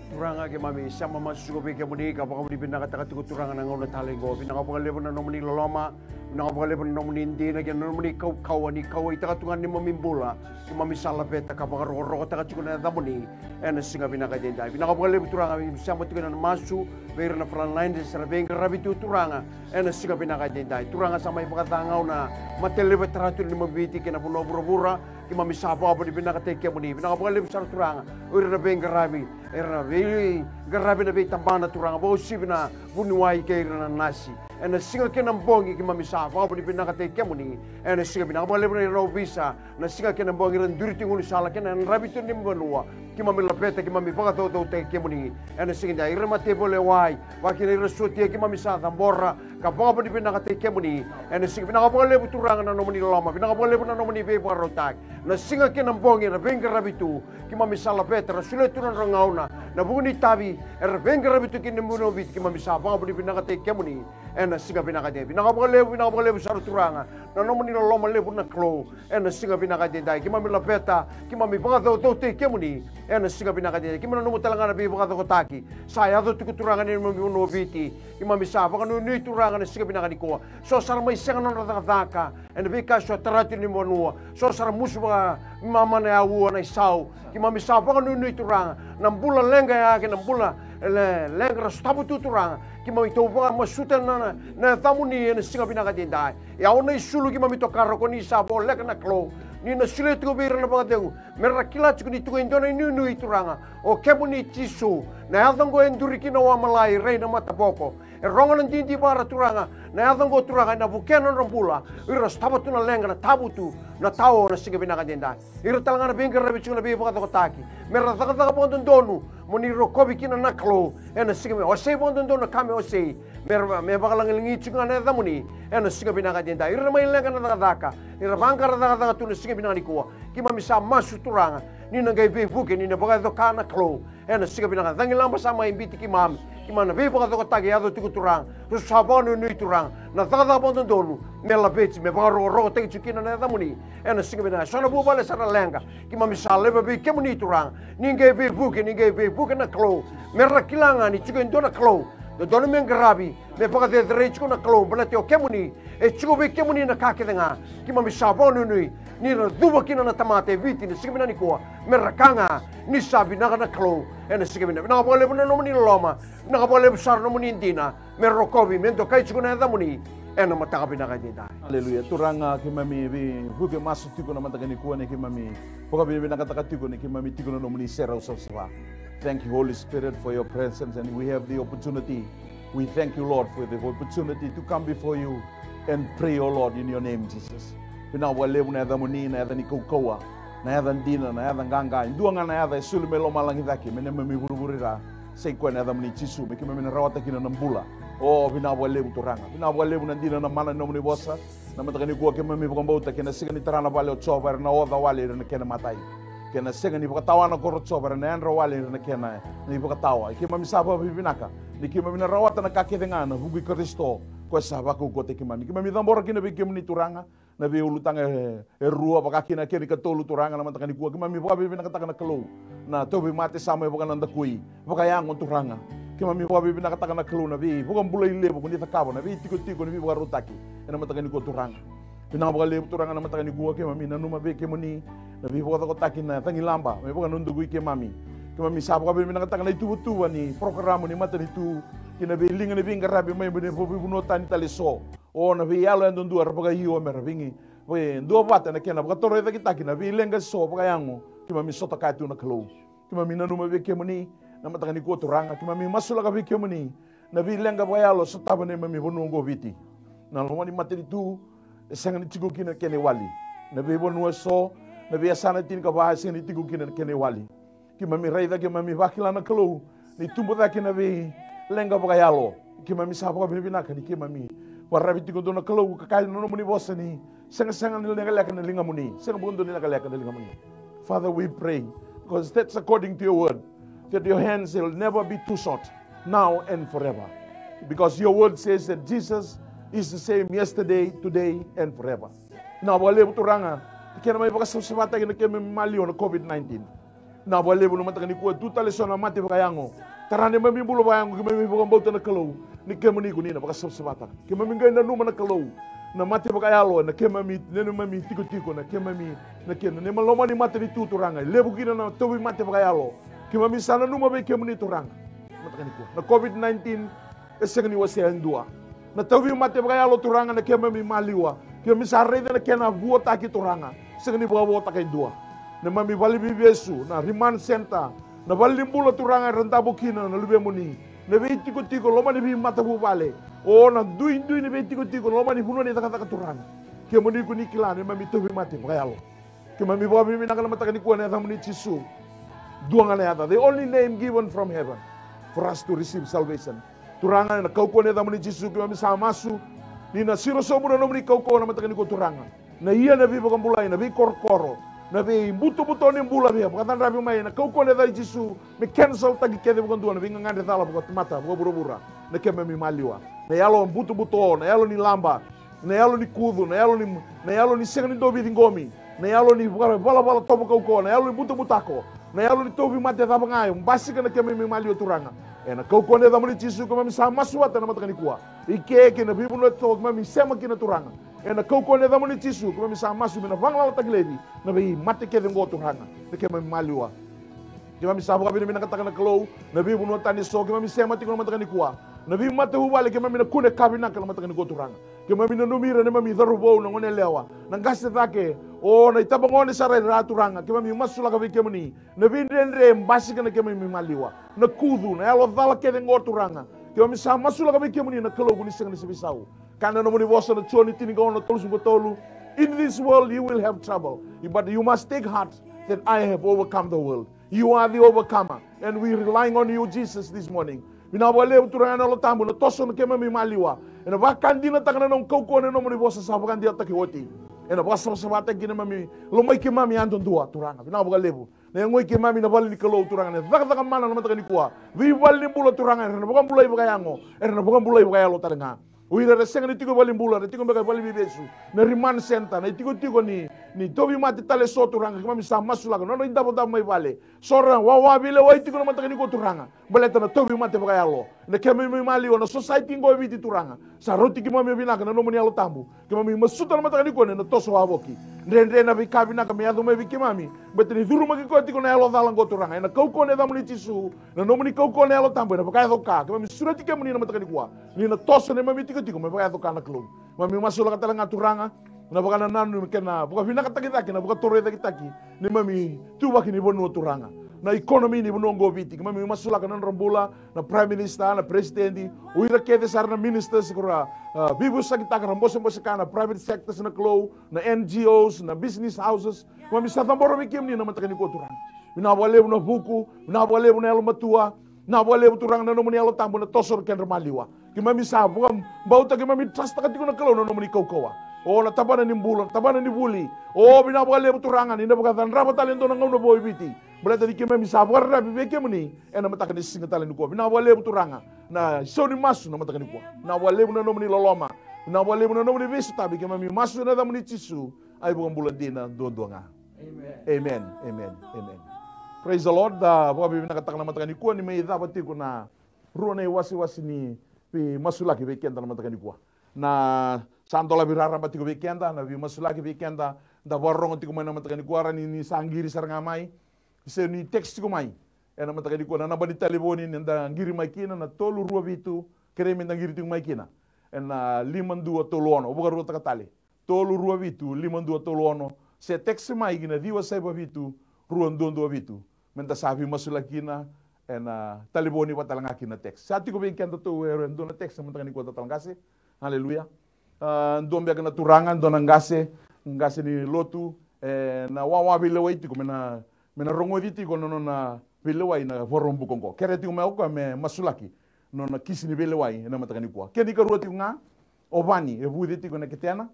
Turaga, keimami sa mamasu tiko vei kemuni ka vakavinavinakataka tiko Turaga na gauna talei oqo. Vinaka vakalevu na nomuni loloma, vinaka vakalevu na nomuni dina kei na nomuni kaukauwa ni kauwaitaka tu ga na neimami bula. Keimami sa laveta ka vakarokorokotaka tiko na yacamuni ena siga vinaka edaidai. Vinaka vakalevu Turaga, keimami sa masuta tiko ena masu vei ira na frontline, era sa veiqaravi tu Turaga ena siga vinaka edaidai. Turaga, sa mai vakaca ga na mate levu e tara tu na neimami Viti kei na vanua vuravura. Keimami sa vakavinavinakataki kemuni. Vinaka vakalevu sara Turaga, o ira na veiqaravi, era na veiqaravi ena veitabana Turaga, vakauasivi na vuniwai kei ira na nasi. Ena siga kei na bogi keimami sa vakavinavinakataki kemuni. Ena siga, vinaka vakalevu na ira na ovisa, na siga kei na bogi era duri tiko e gaunisala kei na yadravi tu na neimami vanua. Keimami laveta, keimami vakacaucautaki kemuni ena siga edaidai. Ira na mataivalu e wai, vaka kina ira sotia, keimami sa cabora ka vakavinavinakataki kemuni ena siga. Vinaka vakalevu Turaga na nomuni loloma, vinaka vakalevu na nomuni veivakarautaki. Na siga kei na bogi era veiqaravi tu, keimami sa laveta, ra solia tu na nodra gauna ena vuku ni itavi era veiqaravi tu kina na neimami vanua o Viti. Keimami sa vakavinavinakataki kemuni ena siga vinaka edaidai. Vinaka vakalevu, vinaka vakalevu sara Turaga na nomuni loloma levu na Kalou ena siga vinaka edaidai. Keimami laveta, keimami vakacaucautaki kemuni ena siga vinaka edaidai. Keimami nanuma tale ga na veivakacokotaki sa yaco tiko Turaga ena neimami vanua o Viti. Keimami sa vakanuinui Turaga ena siga vinaka nikua. So sa ra mai sega na nodra cakacaka ena veika eso e tara tu na neimami vanua. So sa ra musu vakamamana e aua na isau. Keimami sa vakanuinui Turaga, na bula leqa ya kei na bula le-, leqa ra sotava tu Turaga, keimami tou vakamasuta na, na, na yacamuni ena siga vinaka edaidai. E au na isulu, keimami tokara, ko ni sa voleka na Kalou. Ni na solia tiko vei ira na vakacegu me ra kila tiko ni tu e dua na inuinui Turaga, o kemuni Jisu. Na yaca oqo e duri kina o Amalai, rai na matavoko. E rogo na didivara Turaga na yaca oqo Turaga, ena vukea na nodra bula o ira sotava tu na leqa, na tavutu, na tao ena siga vinaka edaidai. Ira tale ga na veiqaravi tiko ena veivakacokotaki, me ra cakacaka vakadodonu, mo ni rokovi kina na Kalou ena siga, me wasei vakadodonu na ka me wasei, me ra, me vakalagilagi tiko ga na yacamuni ena siga vinaka edaidai. Ira na mai leqa na cakacaka, ira vaqara cakacaka tu ena siga vinaka nikua, keimami sa masu Turaga Ni na qai veivuke, ni na vakayaco ka na Kalou. Ena siga vinaka, cagilaba sa mai biuti keimami. Keimami na veivakacokotaki e yaco tiko Turaga. Rau sa vakanuinui Turaga. Na cakacaka vakadodonu. Me laveti, me vakarokorokotaki tiko kina na yacamuni. Ena siga vinaka, so na vuvale sa na leqa. Keimami sa laiva vei kemuni Turaga. Ni qai veivuke, ni qai veivuke na Kalou. Me ra kila ga ni tiko e dua na Kalou. Dodonu me qaravi, me vakacerecerei tiko na Kalou. Baleta o kemuni. E tiko vei kemuni na ka kece ga. Keimami sa vakanuinui. Ni ra cuva kina na tamata e Viti na siga vinaka nikua. Me ra kila ga. Ni sa vinaka na Kalou. Ena siga vinaka. Vinaka vakalevu na nomuni loloma. Vinaka vakalevu sara na nomuni dina. Me rokovi, me dokai tiko na yacamuni. Ena mataka vinaka edaidai. Aleluya. Turaga, keimami veivuke masu tiko na mataka nikua ni keimami vakavinavinakataka tiko ni keimami tiko na nomuni serau savasava. Thank you, Holy Spirit, for your presence, and we have the opportunity. We thank you, Lord, for the opportunity to come before you and pray, oh Lord, in your name, Jesus. Vinaka vakalevu na yacamuni, na yaca ni kaukauwa, na yaca dina, na yaca qaqa. E dua ga na yaca e soli mai lomalagi cake, me neimami vurevure ra. Sa i koya na yacamuni Jisu, me keimami na rawata kina na bula. O, vinaka vakalevu Turaga. Vinaka vakalevu na dina na mana ni nomuni vosa. Na mataka nikua keimami vakabauta kei na sega ni tara na vale o Jiova era na oca wale ira na kena matai. Kei na sega ni vakatawa na koro o Jiova era na yadra wale ira na kena na ivakatawa. Keimami sa vakavinavinaka. Ni keimami na rawata na ka kece ga na vuku i Karisito. Koya sa vakaukauwataki keimami. Keimami cabora kina vei kemuni Turaga. Na veiulutaga e, e rua, vaka kina kena ikatolu Turaga na mataka nikua. Keimami vakavinavinakataka na Kalou. Na tauvimate sa mai vakanadakui. Vakayago Turaga. Keimami vakavinavinakataka na Kalou na veivakabulai levu ko ni cakava, na veitikotiko ni veivakarautaki. Ena mataka nikua Turaga. Vinaka vakalevu Turaga na mataka nikua keimami nanuma vei kemuni. Na veivakacokotaki na cagilaba. Me vakanadakui keimami. Keimami sa vakavinavinakataka na ituvatuva ni porokaramu ni matanitu. Kei na veiliga ni veiqaravi mai veivanua tani tale so. O na veiyalo yadudua era vakaio me ra vigi. Vakaduavata na kena vakatorocaketaki na veileqa so vakayago. Keimami sota kaya tu na Kalou. Keimami nanuma vei kemuni, na mataka nikua Turaga. Keimami masulaka vei kemuni, na veileqa vakayalo sotava neimami vanua oqo Viti. Na loma ni matanitu, e sega ni tiko kina na kena iwali. Na veivanua so, na veiyasana tinikava, e sega ni tiko kina na kena iwali. Keimami raica, keimami vakila na Kalou, ni tubu cake na veileqa vakayalo. Keimami sa vakavinavinaka ni keimami vakararavi tiko dua na Kalou, ka kaya na nomuni vosa ni segasega ni lekaleka na ligamuni. Sega vakadua ni lekaleka na ligamuni. Father, we pray, because that's according to your word, that your hands will never be too short, now and forever. Because your word says that Jesus is the same yesterday, today, and forever. Na vakalevu Turaga, kena mai vakasavasavataki na keimami maliwa na COVID nineteen. Na vakalevu na mataka nikua tu tale so na mate vakayago. Tara neimami bula vakayago, keimami vakabauta na Kalou. Ni kemuni ko ni na vakasavasavataka. Keimami qai nanuma na Kalou. Na mate vakayalo, na keimami, neimami tikotiko, na keimami, na kena, neimami loma ni matanitu Turaga. E levu kina na tauvimate vakayalo. Keimami sa nanuma vei kemuni Turaga. Mataka nikua. Na COVID nineteen, e sega ni wasea e dua. Na tauvimate vakayalo Turaga na keimami maliwa. Keimami sa raica na kena vuataki Turaga. Sega ni vakavoataka e dua. Neimami vale ni veivesu, na remand center, na vale ni bula Turaga era davo kina na luvemuni. Na veitikotiko, loma ni veimatavuvale. O na duidui ni veitikotiko, loma ni vanua ni cakacaka Turaga. Kemuni ko ni kila, neimami tauvimate vakayalo. Keimami vakavinavinaka na mataka nikua na yacamuni Jisu. Dua ga na yaca, the only name given from heaven for us to receive salvation. Turaga, ena kaukauwa ni yacamuni Jisu, keimami sa masu. Ni na siro sobu na nomuni kaukauwa na mataka nikua Turaga. Na ia na veivakabulai, na veikorokoro, na veibutobuto ni bula via vakacadravi mai, na kaukauwa ni yaca i Jisu, me cancel taki kece vakadua na veigagadre cala vakatamata, vakavuravura, na keimami maliwa. Na yalo butobuto, na yalo ni laba, na yalo ni kucu, na yalo ni, na yalo ni sega ni dau veiciqomi, na yalo ni vaka-, valavala tovo kaukauwa, na yalo ni butabutako, na yalo ni tauvimate cava ga e basika na keimami maliwa Turaga. Ena kaukauwa ni yacamuni Jisu keimami sa masu vata na mataka nikua. I ke kei na veivanua e tiko keimami sema kina Turaga. Ena kaukauwa ni yacamuni Jisu keimami sa masu me na vagalalataki laivi na veimate kece oqo Turaga. Na keimami maliwa. Keimami sa vakavinavinakataka na Kalou, na veivanua tani so, keimami sema tiko na mataka nikua. Na veimatavuvale keimami na kune ka vinaka na mataka nikua Turaga. Keimami nanumi ira neimami cauravou na gone yalewa, na qase cake, o na itabagone sara i ra Turaga, keimami masulaka vei kemuni. Na veidredre e basika na keimami maliwa. Na kucu, na yalo cala kece oqo Turaga. Keimami sa masulaka vei kemuni na Kalou ko ni sega ni sa veisau. Kaya na nomuni vosa na Joni tinikaono tolusagavulu ka tolu. In this world you will have trouble, but you must take heart that I have overcome the world. You are the overcomer, and we relying on you, Jesus, this morning. Vinaka vakalevu Turaga na Yalo Tabu, na toso na keimami maliwa. Ena vakadinataka na nomu kaukauwa na nomuni vosa sa vakadinataki oti. Ena vakasavasavataki na neimami lomai keimami yadudua Turaga. Vinaka vakalevu. E yagoi keimami na vale ni Kalou, Turaga, na cakacaka mana na mataka nikua. Veivalenibula, Turaga, era na vakabulai vakayago, era na vakabulai vakayalo tale ga. O ira era sega ni tiko e valenibula, era tiko beka e valeniveivesu, na remand center, na itikotiko ni, ni tauvimate tale eso, Turaga, keimami sa masulaka na nodra idavodavo mai vale. So ra wawa veilewai tiko na mataka nikua, Turaga, baleta na tauvimate vakayalo. Na keimami maliwa, na society qo e Viti, Turaga, sa rauti keimami vinaka na nomuni Yalo Tabu. Keimami masuta na mataka nikua ni na toso wavoki. Dredre na veika vinaka me yaco mai vei keimami, baleta ni curumaki koya tiko na yalo cala qo, Turaga. Ena kaukauwa ni yacamuni Jisu, na nomuni kaukauwa na Yalo Tabu, ena vakayaco ka. Keimami sureti kemuni na mataka nikua ni na toso na neimami itikotiko me vakayaco ka na Kalou. Keimami masulaka tale ga, Turaga, na vakanananu kei na vakavinakataki cake, na vakatorocaketaki ni neimami ituvaki ni vanua, Turaga, na economy ni vanua qo o Viti. Keimami masulaka na nodra bula na Prime Minister, na President, o ira kece sara na ministers ko ra, ah, veivosakitaka, ra bosebose ka, na private sectors na Kalou, na N G Os, na business houses. Keimami sa cabora vei kemuni na mataka nikua, Turaga. Vinaka vakalevu na vuku, vinaka vakalevu na yalomatua, vinaka vakalevu, Turaga, na nomuni Yalo Tabu na toso na kedra maliwa. Keimami sa vakabauta, keimami trustaka tiko na Kalou na nomuni kaukauwa. O na tabana ni bula, na tabana ni vuli. O vinaka vakalevu, Turaga, ni na vakacadrava tale e dua na gauna vou e Viti, baleta ni keimami sa vakararavi vei kemuni ena mataka ni siga tale nikua. Vinaka vakalevu, Turaga, na isau ni masu na mataka nikua. Vinaka vakalevu na nomuni loloma, vinaka vakalevu na nomuni veisotavi. Keimami masu ena yacamuni Jisu, a iVakabula dina duadua ga. Amen. Amen. Amen. Amen. Praise the Lord. Da vakavinavinakataka na mataka nikua ni mai cava tiko na rua na iwasewase ni veimasulaki vei keda na mataka nikua. Na sa dolavi raraba tiko vei keda na veimasulaki vei keda da vakarorogo tiko mai na mataka nikua, ra ni, ni sa qiri sara ga mai, se ni text tiko mai ena mataka nikua. Na naba ni talevoni ni da qiri mai kina na tolu rua vitu, kerei me da qiri tiko mai kina ena lima dua tolu ono, au vakaruataka tale. Tolu rua vitu, lima dua tolu ono, se text mai ki na ciwa saiva vitu, rua dua dua vitu. Me da sa veimasulaki kina ena talevoni vata tale ga kina text. Sa tiko vei kedatou e dua na text na mataka nikua, Talatala Qase. Aleluya. Ah, dua beka na turaga, dua na qase, qase ni lotu, e, na wawa veilewai tiko me na, me na rogoci tiko na nona veilewai na Vakaraubuka oqo. Kerea tiko mai o koya me masulaki na nona kisi ni veilewai ena mataka nikua. Kena ikarua tiko ga o Vani, e vuce tiko ena ketena.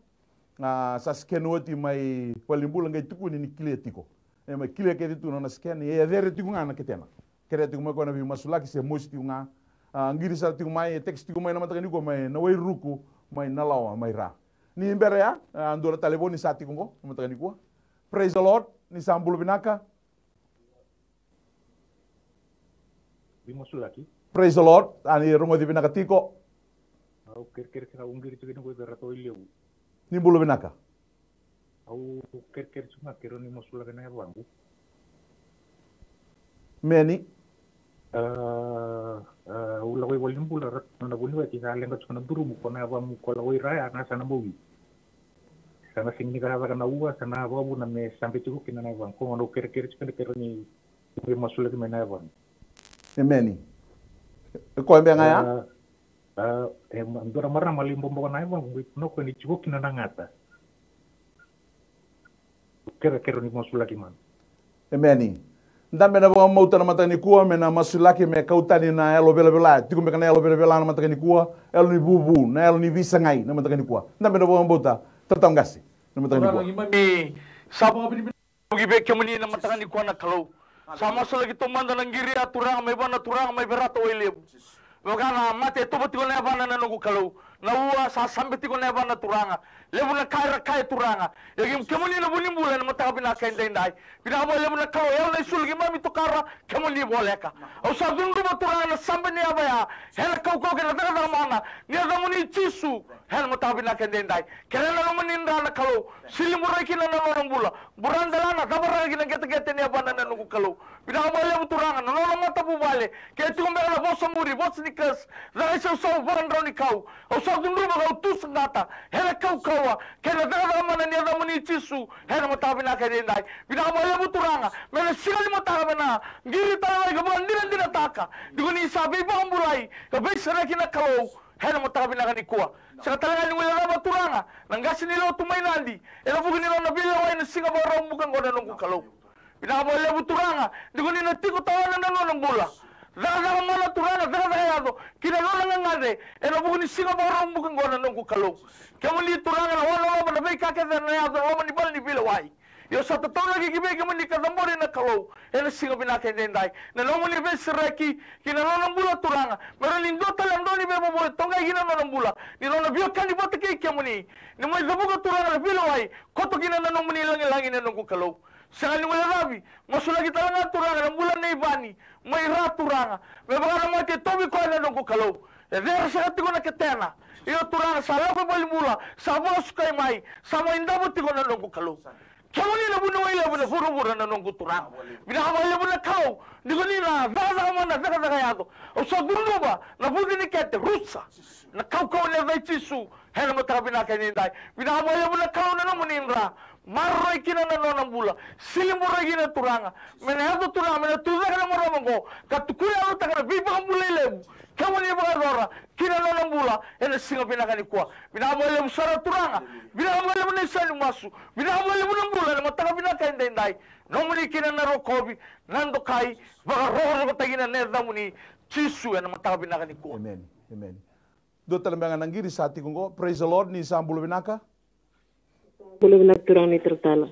Ah, sa scan oti mai valenibula, qai tukuni ni clear tiko. E mai clear kece tu na nona scan, e cere tiko ga na ketena. Kerea tiko mai o koya na veimasulaki, se mosi tiko ga. Ah, qiri sara tiko mai, e text tiko mai na mataka nikua mai na Wairuku, mai Nalawa, mai Ra. Ni bera ya, ah, dua na talevoni sa tiko oqo na mataka nikua. Praise the Lord, ni sa bula vinaka. Veimasulaki. Praise the Lord. A ni rogoci vinaka tiko. Au kerekere tiko, au qiri tiko ni ko i Verata Wailevu. Ni bula vinaka. Au kerekere tiko ga, kerea ni masulaki na yavaqu. Meni. Ah, ah, au lako i valenibula, ra na vuniwai, sa leqa tiko na durumu, ko na yavamu ko lako i ra ya, na sa na mawi. Sa na sega ni cakacaka na ua, sa na vakavuna me sabe tiko kina na yavaqu. Ko gona au kerekere tiko, kerea ni veimasulaki mai na yavaqu. Emeni. E koya beka ga ya? Ah, ah, e ma-, dua na marama lai boboko na yavaqu, qai tukuna o koya ni tiko kina na gata. Kerekere ni masulaki mana. Emeni. Dabe na vakamauta na mataka nikua me na masulaki, me kau tani na yalo velavela. Tiko beka na yalo velavela na mataka nikua, yalo ni vuvu, na yalo ni veisagai na mataka nikua. Dabe na vakamauta, Talatala Qase, na mataka nikua. Turaga, keimami sa vakavinavinaka vei kemuni na mataka nikua na Kalou. Sa masulaki taumada na qiri ya, Turaga, mai vua na turaga mai Verata Wailevu. Vaka na mate e tovo tiko na yavana na noqu Kalou, na ua sa sabe tiko na yavana, Turaga. Levu na ka era kaya, Turaga. Ia kemuni na vunibula ena mataka vinaka edaidai. Vinaka vakalevu na Kalou, yau na isulu keimami tokara, kemuni voleka. Au sa cudruva, Turaga, na sabe ni yava ya ena kaukauwa kei na cakacaka mana ni yacamuni Jisu ena mataka vinaka edaidai. Kerea na lomani dra na Kalou, silimurai kina na nona bula. Bura delana, cavaraka ki na qeteqete ni yavana na noqu Kalou. Vinaka vakalevu, Turaga, na nona matavuvale. Ke tiko beka na vosa muri, vosa ni curse, caka isausau, vakadraunikau, au sa cudruva ka au tu saqata ena kaukauwa kei na cakacaka mana ni yacamuni Jisu ena mataka vinaka edaidai. Vinaka vakalevu, Turaga, me na siga ni mataka me na qiri tale mai ka vakadinadinataka ni ko ni sa veivakabulai ka veisereki na Kalou ena mataka vinaka nikua. Sega tale ga ni guilecava, Turaga, na qase ni lotu mai Nadi ena vuku ni nona veilewai na Siga Vakaraubuka oqo na noqu Kalou. Vinaka vakalevu, Turaga, ni ko ni na tiko tawana na nona bula. Cakacaka mana, Turaga, cakacaka yaco ki na nona gagace ena vuku ni Siga Vakaraubuka oqo na noqu Kalou. Kemuni, Turaga, na wana loma, na veika kece na yaco ena loma ni vale ni veilewai. Io, sa tataunaki ki vei kemuni ka cabori na Kalou ena siga vinaka edaidai. Na nomuni veisereki ki na nona bula Turaga, me rawa ni dua tale na dau ni veivovoli toqai ki na nona bula, ni nona veiwekani vata kei kemuni, ni mai cavuka Turaga na veilewai, koto kina na nomuni lagilagi na noqu Kalou. Sega ni guilecavi, masulaki tale ga Turaga na bula nei Vani mai Ra Turaga, me vaka na mate e tauvi koya na noqu Kalou. E cera saka tiko na ketena. Io Turaga, sa lako i valenibula, sa vakasukai mai, sa mai davo tiko na noqu Kalou. Kemuni na vuniwai levu na vuravura na noqu Turaga. Vinaka vakalevu na Kalou, ni ko ni na cakacaka mai na cakacaka yaco. Au sa gunuva na vuci ni kete, rusa. Na kaukauwa ni yaca i Jisu, ena mataka vinaka edaidai. Vinaka vakalevu na Kalou na nomuni dra. Maroroi kina na nona bula. Siliburai kina Turaga. Me na yaco Turaga, me na tucake na marama oqo. Ka tukuna yalataka na veivakabulai levu. Kemuni vakayacora, kina nona bula, ena siga vinaka nikua. Vinaka vakalevu sara Turaga. Vinaka vakalevu na isau ni masu. Vinaka vakalevu na bula, ena mataka vinaka edaidai. Nomuni kina na rokovi, na dokai, vakarokorokotaki na yacamuni. Jisu ena mataka vinaka nikua. Amen. Amen. Dua tale beka na qiri sa tiko oqo. Praise the Lord, ni sa bula vinaka. Bula vinaka Turaga ni taratala.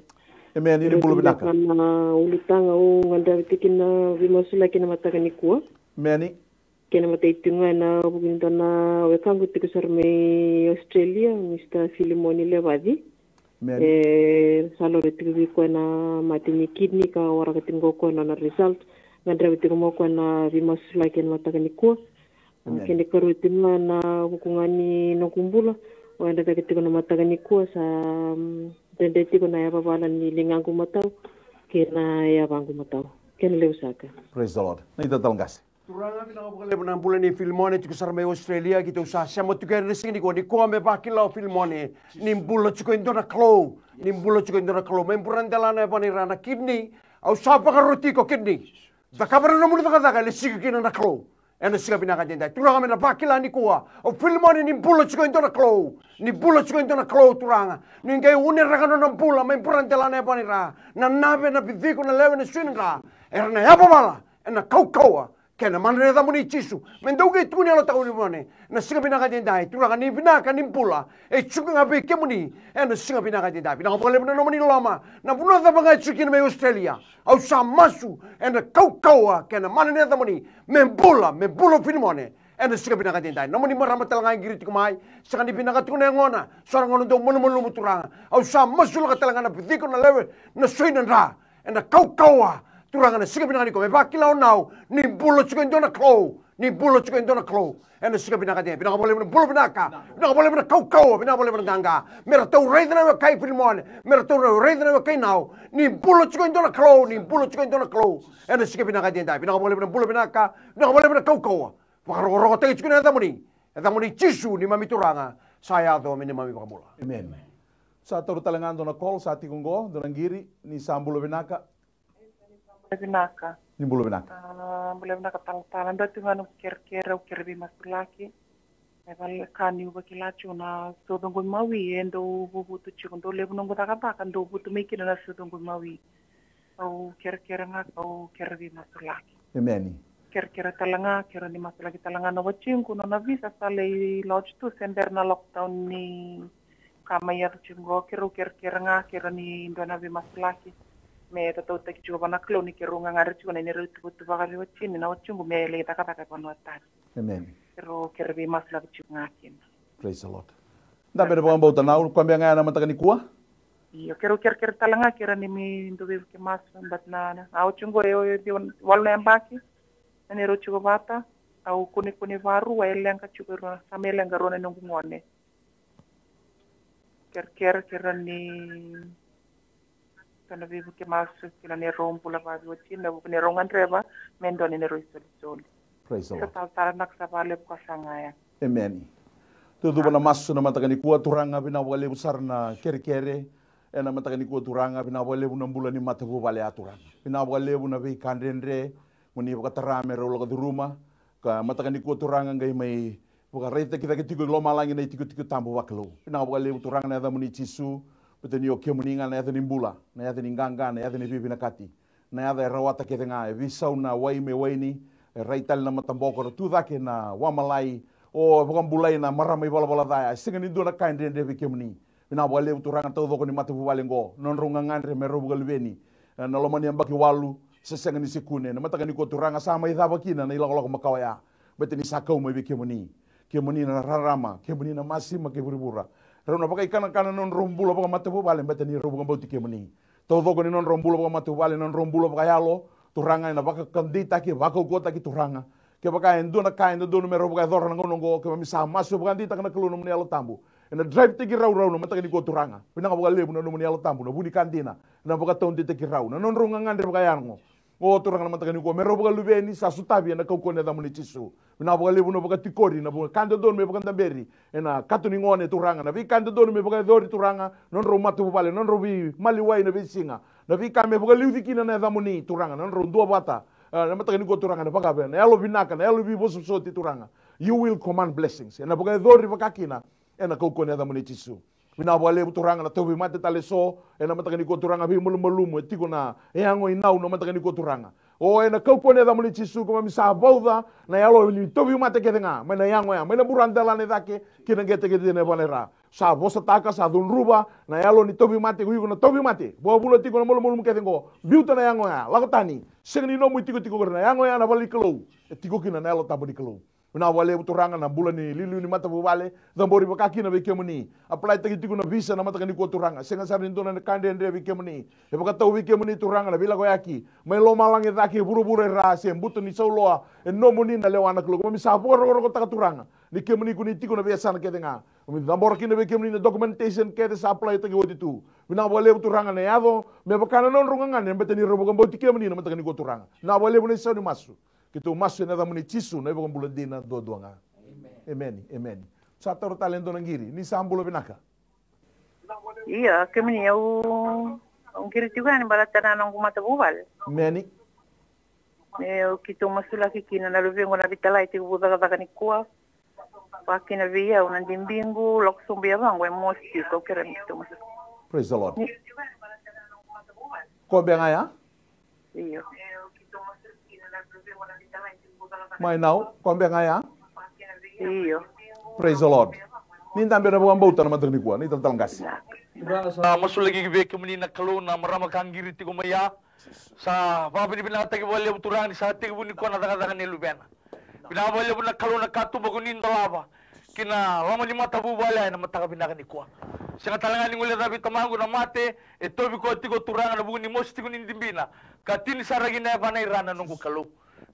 Amen, ni bula vinaka. Na ulutaga au gadreva tiko na veimasulaki na mataka nikua. Amen. Kena matai tiko ga ena vuku ni dua na wekaqu tiko sara mai Australia, Mr Filimoni Levaci. Amen. E sa lore tiko vei koya na mate ni kidney ka waraka tiko ga o koya na nona result. Gadreva tiko mai o koya na veimasulaki ena mataka nikua. Amen. Kena ikarua tiko ga ena vuku ga ni noqu bula, au yadracake tiko na mataka nikua sa, mm, dredre tiko na yavavala ni ligaqu matau kei na yavaqu matau. Kena levu saka. Praise the Lord. Na italatala qase. Turaga, vinaka vakalevu na bula nei Filimone tiko sara mai Australia, keitou sa sema tiko ena siga nikua, nikua me vakila o Filimone ni bula tiko e dua na Kalou, ni bula tiko e dua na Kalou. Mai bura dela na yavana i Ra na kidney, au sa vakaroti iko kidney. Cakava na nomuni cakacaka e lesika kina na Kalou. Ena siga vinaka edaidai Turaga, me na vakila nikua o Filimone ni bula tiko e dua na Kalou. Ni bula tiko e dua na Kalou Turaga. Ni qai uneraka nona bula mai bura dela na yavana i Ra. Na nave, na viciko, na lewe, na sui, na dra, era na yavavala ena kaukauwa kei na mana ni yacamuni Jisu. Me dau qai tukuni yalotaka o Filimone ena siga vinaka edaidai Turaga, ni vinaka ni bula e tiko ga vei kemuni ena siga vinaka edaidai. Vinaka vakalevu na nomuni loloma, na vanua cava ga e tiko kina mai Australia. Au sa masu ena kaukauwa kei na mana ni yacamuni, me bula, me bula o Filimone ena siga vinaka edaidai. Nomuni marama tale ga e qiri tiko mai, sega ni vinaka tiko na yagona, so na gauna dau malumalumu Turaga. Au sa masulaka tale ga na viciko, na lewe, na sui, na dra, ena kaukauwa Turaga ena siga vinaka nikua, me vakila o Nau ni bula tiko e dua na Kalou, ni bula tiko e dua na Kalou. Ena siga vinaka edaidai, vinaka vakalevu na bula vinaka, vinaka vakalevu na kaukauwa, vinaka vakalevu na qaqa. Me ratou raica na wekai Filimone, me ratou raica na wekai Nau, ni bula tiko e dua na Kalou, ni bula tiko e dua na Kalou. Ena siga vinaka edaidai, vinaka vakalevu na bula vinaka, vinaka vakalevu na kaukauwa. Vakarokorokotaki tiko na yacamuni, yacamuni Jisu neimami Turaga, sa yaco me neimami iVakabula. Amen. Sa taura tale ga dua na call sa tiko oqo, dua na qiri, ni sa bula vinaka. Bula vinaka. Ni bula vinaka. A, bula vinaka talatala. Dua tiko ga noqu kerekere, au kere veimasulaki. E vale ka niu vakila tiko na sucu qo i Maui e dau vuvutu tiko, dau levu noqu cakacaka dau vutu mai kina na sucu qo i Maui. Au kerekere ga, au kere veimasulaki. Emeni. Kerekere tale ga, kere ni masulaki tale ga na watiqu, nona visa sa lai lodge tu se bera na lockdown ni ka mai yaco tiko qo, keirau kerekere ga, keirau ni dua na veimasulaki me tatautaki tiko vua na Kalou ni keirau gagadre tiko na neirau ituvatuva vei watini na watiqu me lai cakacaka e vanua tani. Amen. Keirau kere veimasulaki tiko ga kina. Praise the Lord. Dabe na vakabauta na ulu koya beka ga ena mataka nikua. Io, keirau kerekere tale ga keirau ni mai dau veivuke masu, but na, na, na watiqu e, e, e walu na yabaki na neirau tiko vata, au kunekune varua, e leqa tiko e rua, sa mai leqa rua na noqu gone. Kerekere, keirau ni, keirau na veivuke masu kina neirau bula vaveiwatini, na vuku neirau gadreva me dua na neirau isolisoli. Praise the Lord. Sa talatala na ka sa vakalevu ka sa gaya. Emeni. Tautuba na masu na mataka nikua, Turaga, vinaka vakalevu sara na kerekere ena mataka nikua, Turaga, vinaka vakalevu na bula ni matavuvale ya, Turaga. Vinaka vakalevu na veika dredre mo ni vakatara me rau lako curuma, ka mataka nikua, Turaga, qai mai vakaraitaki cake tiko i lomalagi na itikotiko tabu vakalou. Vinaka vakalevu, Turaga, na yacamuni Jisu, baleta ni o kemuni ga na yaca ni bula, na yaca ni qaqa, na yaca ni veivinakati, na yaca e rawata kece ga, e veisau na wai me waini, e rai tale na mataboko, ra tu cake na wamalai, o, e vakabulai na marama ivalavala ca ya. E sega ni dua na ka e dredre vei kemuni. Vinaka vakalevu Turaga na taucoko ni matavuvale oqo, na nodrau gagadre me rau vakaluveni. E, na loma ni yabaki walu, se sega ni se kune. Na mataka nikua Turaga sa mai cava kina na ilakolako makawa ya. Baleta ni sa kau mai vei kemuni. Kemuni na rarama, kemuni na masima kei vuravura. Rau na vakaikanakana na nodrau bula vakamatavuvale, baleta ni rau vakabauti kemuni. Taucoko ni nodrau bula vakamatavuvale, nodrau bula vakayalo, Turaga ena vakadeitaki, vakaukauwataki Turaga. Kevaka e dua na ka e dodonu me rau vakayacora na gauna oqo, keimami sa masu vakadeitaka na Kalou nomuni Yalo Tabu. Ena drive-taki rau rau na mataka nikua Turaga. Vinaka vakalevu na nomuni Yalo Tabu, na vu ni ka dina, ena vakataudeitaki rau. Na nodrau gagadre vakayago. O Turaga na mataka nikua, me rau vakaluveni, sa sotavi ena kaukauwa ni yacamuni Jisu. Vinaka vakalevu na vakatikori, na vu ka dodonu me vakadaberi. Ena kato ni gone Turaga, na veika dodonu me vakayacori Turaga, nodrau matavuvale, nodrau veimaliwai na veisiga. Na veika me vakaliuci kina na yacamuni Turaga, nodrau duavata. E, na mataka nikua Turaga, na vakave, na yalo vinaka, na yalo veivosovosoti Turaga. You will command blessings. Ena vakayacori vakakina, ena kaukauwa ni yacamuni Jisu. Vinaka vakalevu Turaga na tauvimate tale eso, ena mataka nikua Turaga veimalumalumu, e tiko na yago i nau na mataka nikua Turaga. O ena kaukauwa ni yacamuni Jisu, keimami sa vauca, na yalo ni tauvimate kece ga, mai na yago ya, mai na buradelana e cake, kei na qeteqete ni yavana e ra. Sa vosataka, sa cudruva, na yalo ni tauvimate, ko iko na tauvimate. Vakavuna tiko na malumalumu kece oqo, biuta na yago ya, lako tani, sega ni nomu itikotiko qori na yago ya na vale ni Kalou, e tiko kina na Yalo Tabu ni Kalou. Vinaka vakalevu Turaga na bula ni liuliu ni matavuvale, cabori vaka kina vei kemuni. Apply-taki tiko na visa na mataka nikua Turaga. Sega sara ni dua na ka dredre vei kemuni. E vakatau vei kemuni Turaga na veilakoyaki. Mai lomalagi cake e vuravura e ra se buto ni sauloa. E nomuni na lewa na Kalou. Keimami sa vakarokorokotaka Turaga. Ni kemuni ko ni tiko na veiyasana kece ga. Keimami cabora kina vei kemuni na documentation kece sa apply-taki oti tu. Vinaka vakalevu Turaga na yaco. Me vaka na nodrau gagadre, baleta ni rau vakabauti kemuni na mataka nikua Turaga. Vinaka vakalevu na isau ni masu. Keitou masu ena yacamuni Jisu na iVakabula dina duadua ga. Emeni, emeni. Sa taura tale e dua na qiri, ni sa bula vinaka. Ia, kemuni au, au qiri tiko yani baleta na noqu matavuvale. Emeni. E, au keitou masulaki kina na luvequ na Vitalai tekivu cakacaka nikua. Vakakina vei au na dibiqu, lako sobu i yavaqu, e mosi tiko, au kerea me keitou masulaki. Praise the Lord. Ni- Ko bea ga ya? Io. Mai nau, ko bea ga ya? Io. Praise the Lord. Ni dabe na vakabauta na mataka nikua, ni talatala qase. Sa masulaki vei kemuni na Kalou na marama ka qiri tiko mai ya. Sa vakavinavinakataki vakalevu Turaga ni sa tekivu nikua na cakacaka ni luvena. Vinaka vakalevu na Kalou na katuba ko ni dolava ki na loma ni matavuvale ena mataka vinaka nikua. Sega tale ga ni guilecavi Tamaqu na mate, e tauvi koya tiko Turaga na vuku ni mosi tiko ni dibina. Ka tini sara ki na yavana i ra na noqu Kalou.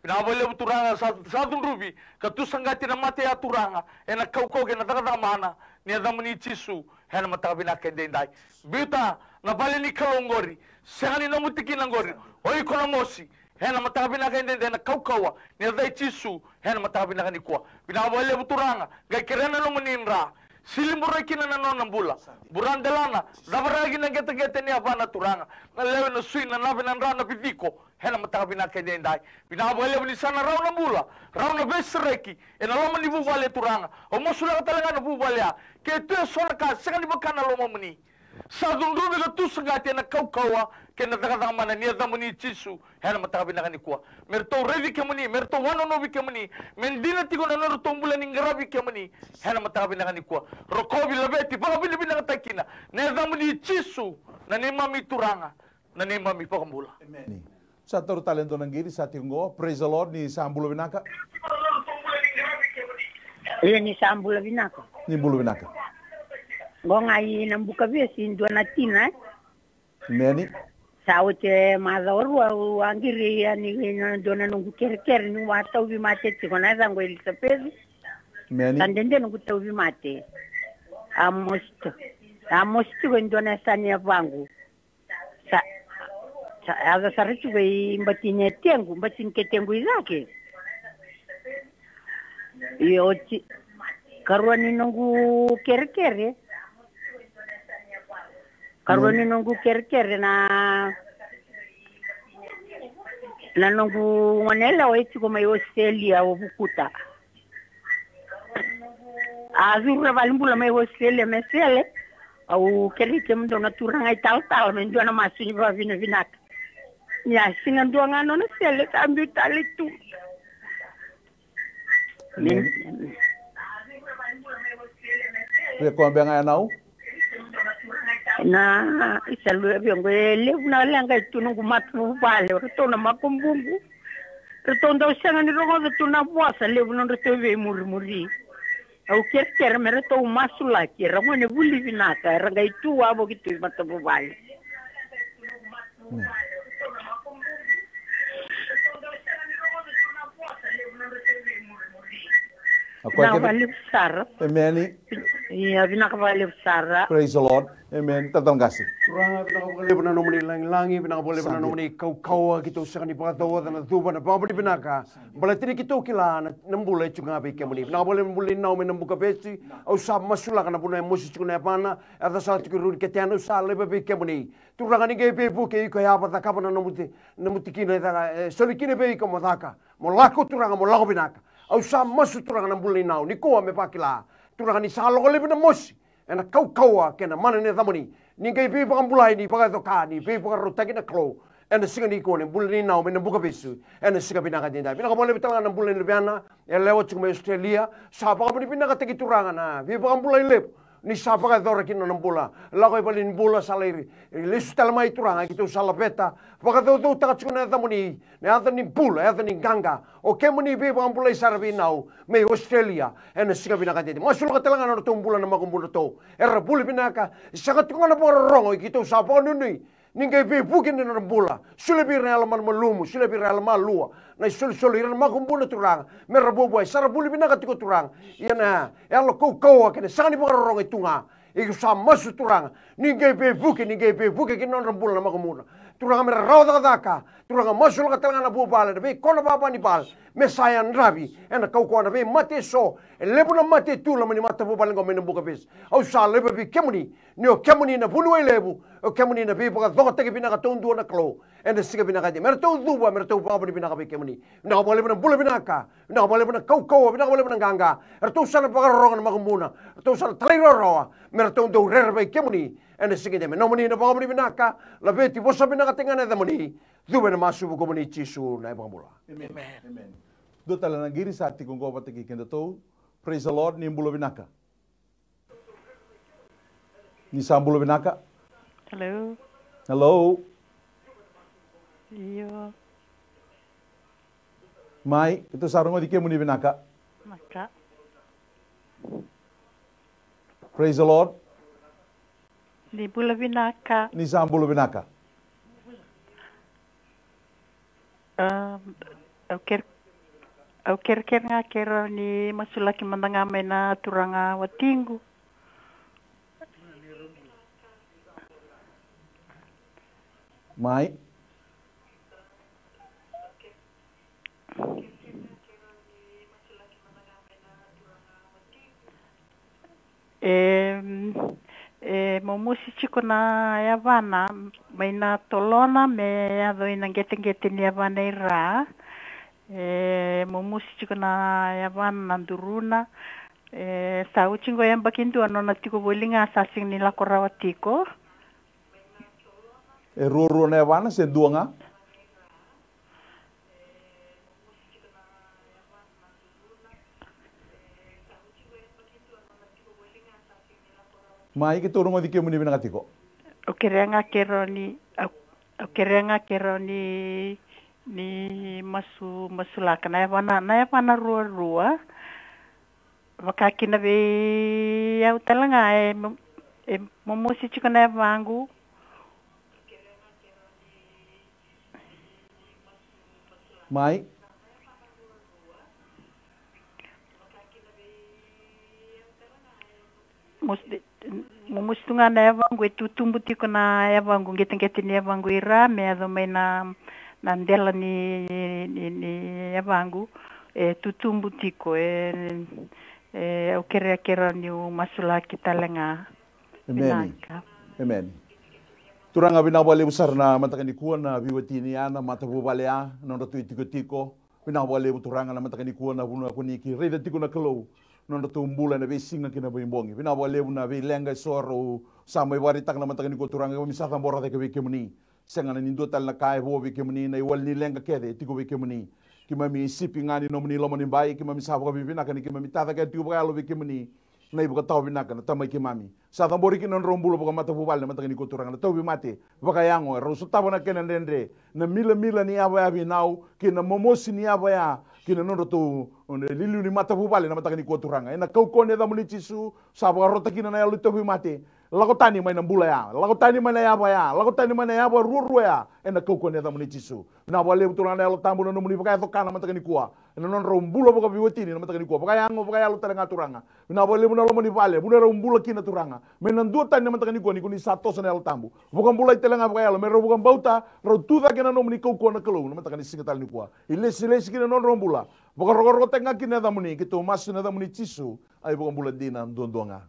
Vinaka vakalevu Turaga sa, sa cudruvi, ka tu saqati na mate ya Turaga, ena kaukauwa kei na cakacaka mana, ni yacamuni Jisu, ena mataka vinaka edaidai. Biuta na vale ni Kalou qori, sega ni nomu tikina qori, o iko na mosi, ena mataka vinaka edaidai na kaukauwa, ni yaca i Jisu, ena mataka vinaka nikua. Vinaka vakalevu Turaga, qai kerea na nomuni dra, siliburai kina na nona bula, buradelana, cavaraki na qeteqete ni yavana Turaga, na lewe na sui na nave na dra na viciko, ena mataka vinaka edaidai. Vinaka vakalevu ni sa na rawa na bula, rawa na veisereki, ena loma ni vuvale Turaga, au masulaka tale ga na vuvale ya, ke tu eso na ka, sega ni vaka na lomamuni. Sa cudruvi ka tu saqati ena kaukauwa kei na cakacaka mana ni yacamuni Jisu, ena mataka vinaka nikua. Me ratou raici kemuni, me ratou wanonovi kemuni, me dina tiko na nodratou bula ni qaravi kemuni, ena mataka vinaka nikua. Rokovi, laveti, vakavinavinakataki kina, na yacamuni Jisu, na neimami Turaga, na neimami Vakabula. Emeni. Sa taura tale e dua na qiri, sa tiko qo. Praise the Lord, ni sa bula vinaka. Ia ni sa bula vinaka. Ni bula vinaka. Qo ga i Nabuka Vesi, dua na tina, e? Emeni. Sa oti e macawa rua au a qiri yani na dua na noqu kerekere niu a tauvimate tiko, na yacaqu o Elisapeci. Emeni. Sa dede noqu tauvimate. A mosi tiko. A mosi tiko e dua na yasa ni yavaqu. Sa, sa yaco sara tiko i bati ni ketequ, bati ni ketequ i cake. Io, oti. Karua ni noqu kerekere. Karua ni noqu kerekere na, na noqu gone yalewa e tiko mai Australia, o Vukuta. A curu na valenibula mai Australia me sele. Au kerei kemudou na turaga italatala me dua na masu ni vakavinavinaka. Ni a siga dua ga nona sele sa biu tale tu. Amen. Amen. Vei koya beka ga ya nau? Na isa luevi oqo e levu na leqa e tu noqu matavuvale, o ratou na makubuqu. Ratou dau sega ni rogoca tu na vosa, levu nodratou veimurimuri. Au kerekere me ratou masulaki, era gone vuli vinaka, era qai tu wavoki tu i matavuvale. A koya Vinaka kece. Vakalevu sara. Emeni. Ia, vinaka vakalevu sara. Praise the Lord. Emeni. Talatala qase. Turaga, vinaka vakalevu na nomuni lagilagi, vinaka vakalevu na nomuni kaukauwa, keitou sega ni vakacaoca na cuva, na vakavinavinaka. Baleta ni keitou kila na, na bula e tu ga vei kemuni. Vinaka vakalevu na bula ni Nau mai Nabukavesi. Au sa masulaka na vanua e mosi tiko na yavana, e yaco sara tiko i Rua ni Ketena, au sa laiva vei kemuni. Turaga, ni qai veivuke, iko e yava, cakava na nomu ti-, nomu tikina e caka, e soli kina vei iko mo caka. Mo lako Turaga, mo lako vinaka. Au sa masu Turaga na bula ni Nau, nikua me vakila. Turaga, ni sa lako laivi na mosi ena kaukauwa kei na mana ni yacamuni. Ni qai veivakabulai, ni vakayaco ka, ni veivakarautaki na Kalou. Ena siga nikua na bula ni Nau mai Nabukavesi. Ena siga vinaka edaidai. Vinaka vakalevu tale ga na bula ni luvena, yalewa tiko mai Australia. Sa vakavinavinakataki Turaga na veivakabulai levu. Ni sa vakayacora kina na bula. Lako i valenibula, sa lai lesu tale mai Turaga, keitou sa laveta. Vakacaucautaka tiko na yacamuni. Na yaca ni bula, yaca ni qaqa. O kemuni veivakabulai sara vei Nau mai Australia. Ena siga vinaka edaidai. Masulaka tale ga na nodratou bula na makubudratou. Era vuli vinaka. Sega tiko ga na vakarorogo, keitou sa vakanuinui. Ni qai veivuke ni nodra bula. Solia vei ira na yalo malumalumu, solia vei ira na yalo malua. Na isolisoli, ira na makubu na Turaga. Me ra vuavuai, sa ra vuli vinaka tiko Turaga. Ia na yalo kaukauwa kei na sega ni vakarorogo e tu ga. Iko sa masu Turaga. Ni qai veivuke, ni qai veivuke ki na nodra bula na makubu na Turaga, me ra rawa cakacaka. Turaga, masulaka tale ga na vuvale, na veikoro vava ni vale. Me sa yadravi ena kaukauwa na veimate eso. E levu na mate e tu loma ni matavuvale oqo mai Nabukavesi. Au sa laiva vei kemuni. Ni o kemuni na vuniwai levu, o kemuni na veivakacokotaki vinaka taudua na Kalou. Ena siga vinaka edaidai, me ratou cuva, me ratou vakavinavinaka vei kemuni. Vinaka vakalevu na bula vinaka, vinaka vakalevu na kaukauwa, vinaka vakalevu na qaqa. Eratou sa na vakarorogo na makubu na, eratou sa na talairawarawa, me ratou dau rere vei kemuni. Ena siga edaidai, me nomuni na vakavinavinaka, laveti, vosa vinaka tiko ga na yacamuni. Cuva ena masu vukumuni Jisu na iVakabula. Emeni. Emeni. Dua tale na qiri sa tiko oqo vata kei kedatou. Praise the Lord, ni bula vinaka. Ni sa bula vinaka. Hello. Hello. Io. Mai, keitou sa rogoci kemuni vinaka. Vinaka. Praise the Lord. Ni bula vinaka. Ni sa bula vinaka. Au ker, au kerekere ga keirau ni masulaki mada ga mai na turaga watiqu. Mai. E, e momosi tiko na yavana mai na tolona me yaco i na qeteqete ni yavana i ra. E momosi tiko na yavana na duruna. E sa oti qo yabaki dua nona tiko voli ga sa sega ni lako rawa tiko. E ruarua na yavana se dua ga? Mai, keitou rogoci kemuni vinaka tiko. Au kerea ga keirau ni, au, au kerea ga keirau ni, ni masu, masulaka na yavana, na yavana ruarua. Vaka kina vei au tale ga e, e momosi tiko na yavaqu. Mai. Momosi tu ga na yavaqu, e tutubu tiko na yavaqu, qeteqete ni yavaqu i ra me yaco mai na, na dela ni, ni, ni yavaqu. E tutubu tiko, e, e au kerea keirau niu masulaki tale ga. Emeni. Emeni. Turaga, vinaka vakalevu sara na mataka nikua na veiwatini ya, na matavuvale ya, na nodratou itikotiko. Vinaka vakalevu Turaga na mataka nikua na vanua ko ni ki raica tiko na Kalou. Na nodratou bula ena veisiga kei na veibogi. Vinaka vakalevu na veileqa eso rau sa mai vakaraitaka na mataka nikua Turaga, keimami sa cabora cake vei kemuni. Sega ni dua tale na ka e vo vei kemuni, na iwali ni leqa kece e tiko vei kemuni. Keimami sipi ga ni nomuni lomanibai, keimami sa vakavinavinaka ni keimami tacake tiko vakayalo vei kemuni. na ivakatawa vinaka na Tamai keimami. Sa cabori kina na nodrau bula vakamatavuvale na mataka nikua Turaga, na tauvimate vakayago, erau sotava na kena dredre, na milamila ni yavayavi nau kei na momosi ni yavaya ki na nodratou, e, liuliu ni matavuvale na mataka nikua Turaga. Ena kaukauwa ni yacamuni Jisu, sa vakarota kina na yalo ni tauvimate. Lako tani mai na bula ya, lako tani mai na yava ya, lako tani mai na yava ruarua ya, ena kaukauwa ni yacamuni Jisu. Vinaka vakalevu Turaga na Yalo Tabu na nomuni vakayaco ka na mataka nikua, ena nodrau bula vakaveiwatini na mataka nikua, vakayago, vakayalo tale ga Turaga. Vinaka vakalevu na loma ni vale vuna rau bula kina Turaga. Me na dua tani na mataka nikua ni ko ni sa toso na Yalo Tabu, vakabulai tale ga vakayalo, me rau vakabauta, rau tu cake na nomuni kaukauwa na Kalou na mataka ni siga tale nikua. Ilesilesi kina na nodrau bula, vakarokorokotaki ga kina na yacamuni, keitou masu ena yacamuni Jisu, a iVakabula dina duadua ga.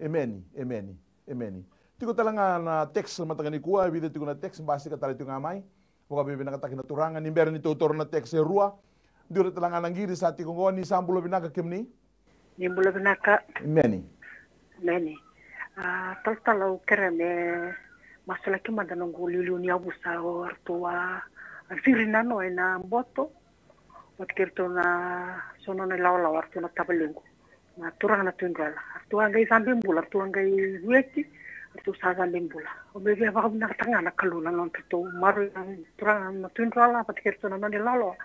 Emeni, emeni, emeni. Tiko tale ga na text na mataka nikua, e vica tiko na text, basika tale tiko ga mai. Vakavinavinakataki na Turaga, ni bera ni tou taura na text e rua. Dua tale ga na qiri sa tiko qo, ni sa bula vinaka kemuni. Ni bula vinaka. Emeni. Emeni. A, talatala, au kerea me masulaki mada noqu liuliu ni yavusa, o ratou a, a ciri nanoa ena boto. Vata kei ratou na so nona ilawalawa, ratou na tavalequ, na turaga na Tui Drola. Ratou a qai cabe bula, ratou a qai vueti, ratou sa cabe bula. Au me via vakavinakataka ga na Kalou na nodratou maroroi na turaga na Tui Drola vata kei ratou na nona ilawalawa.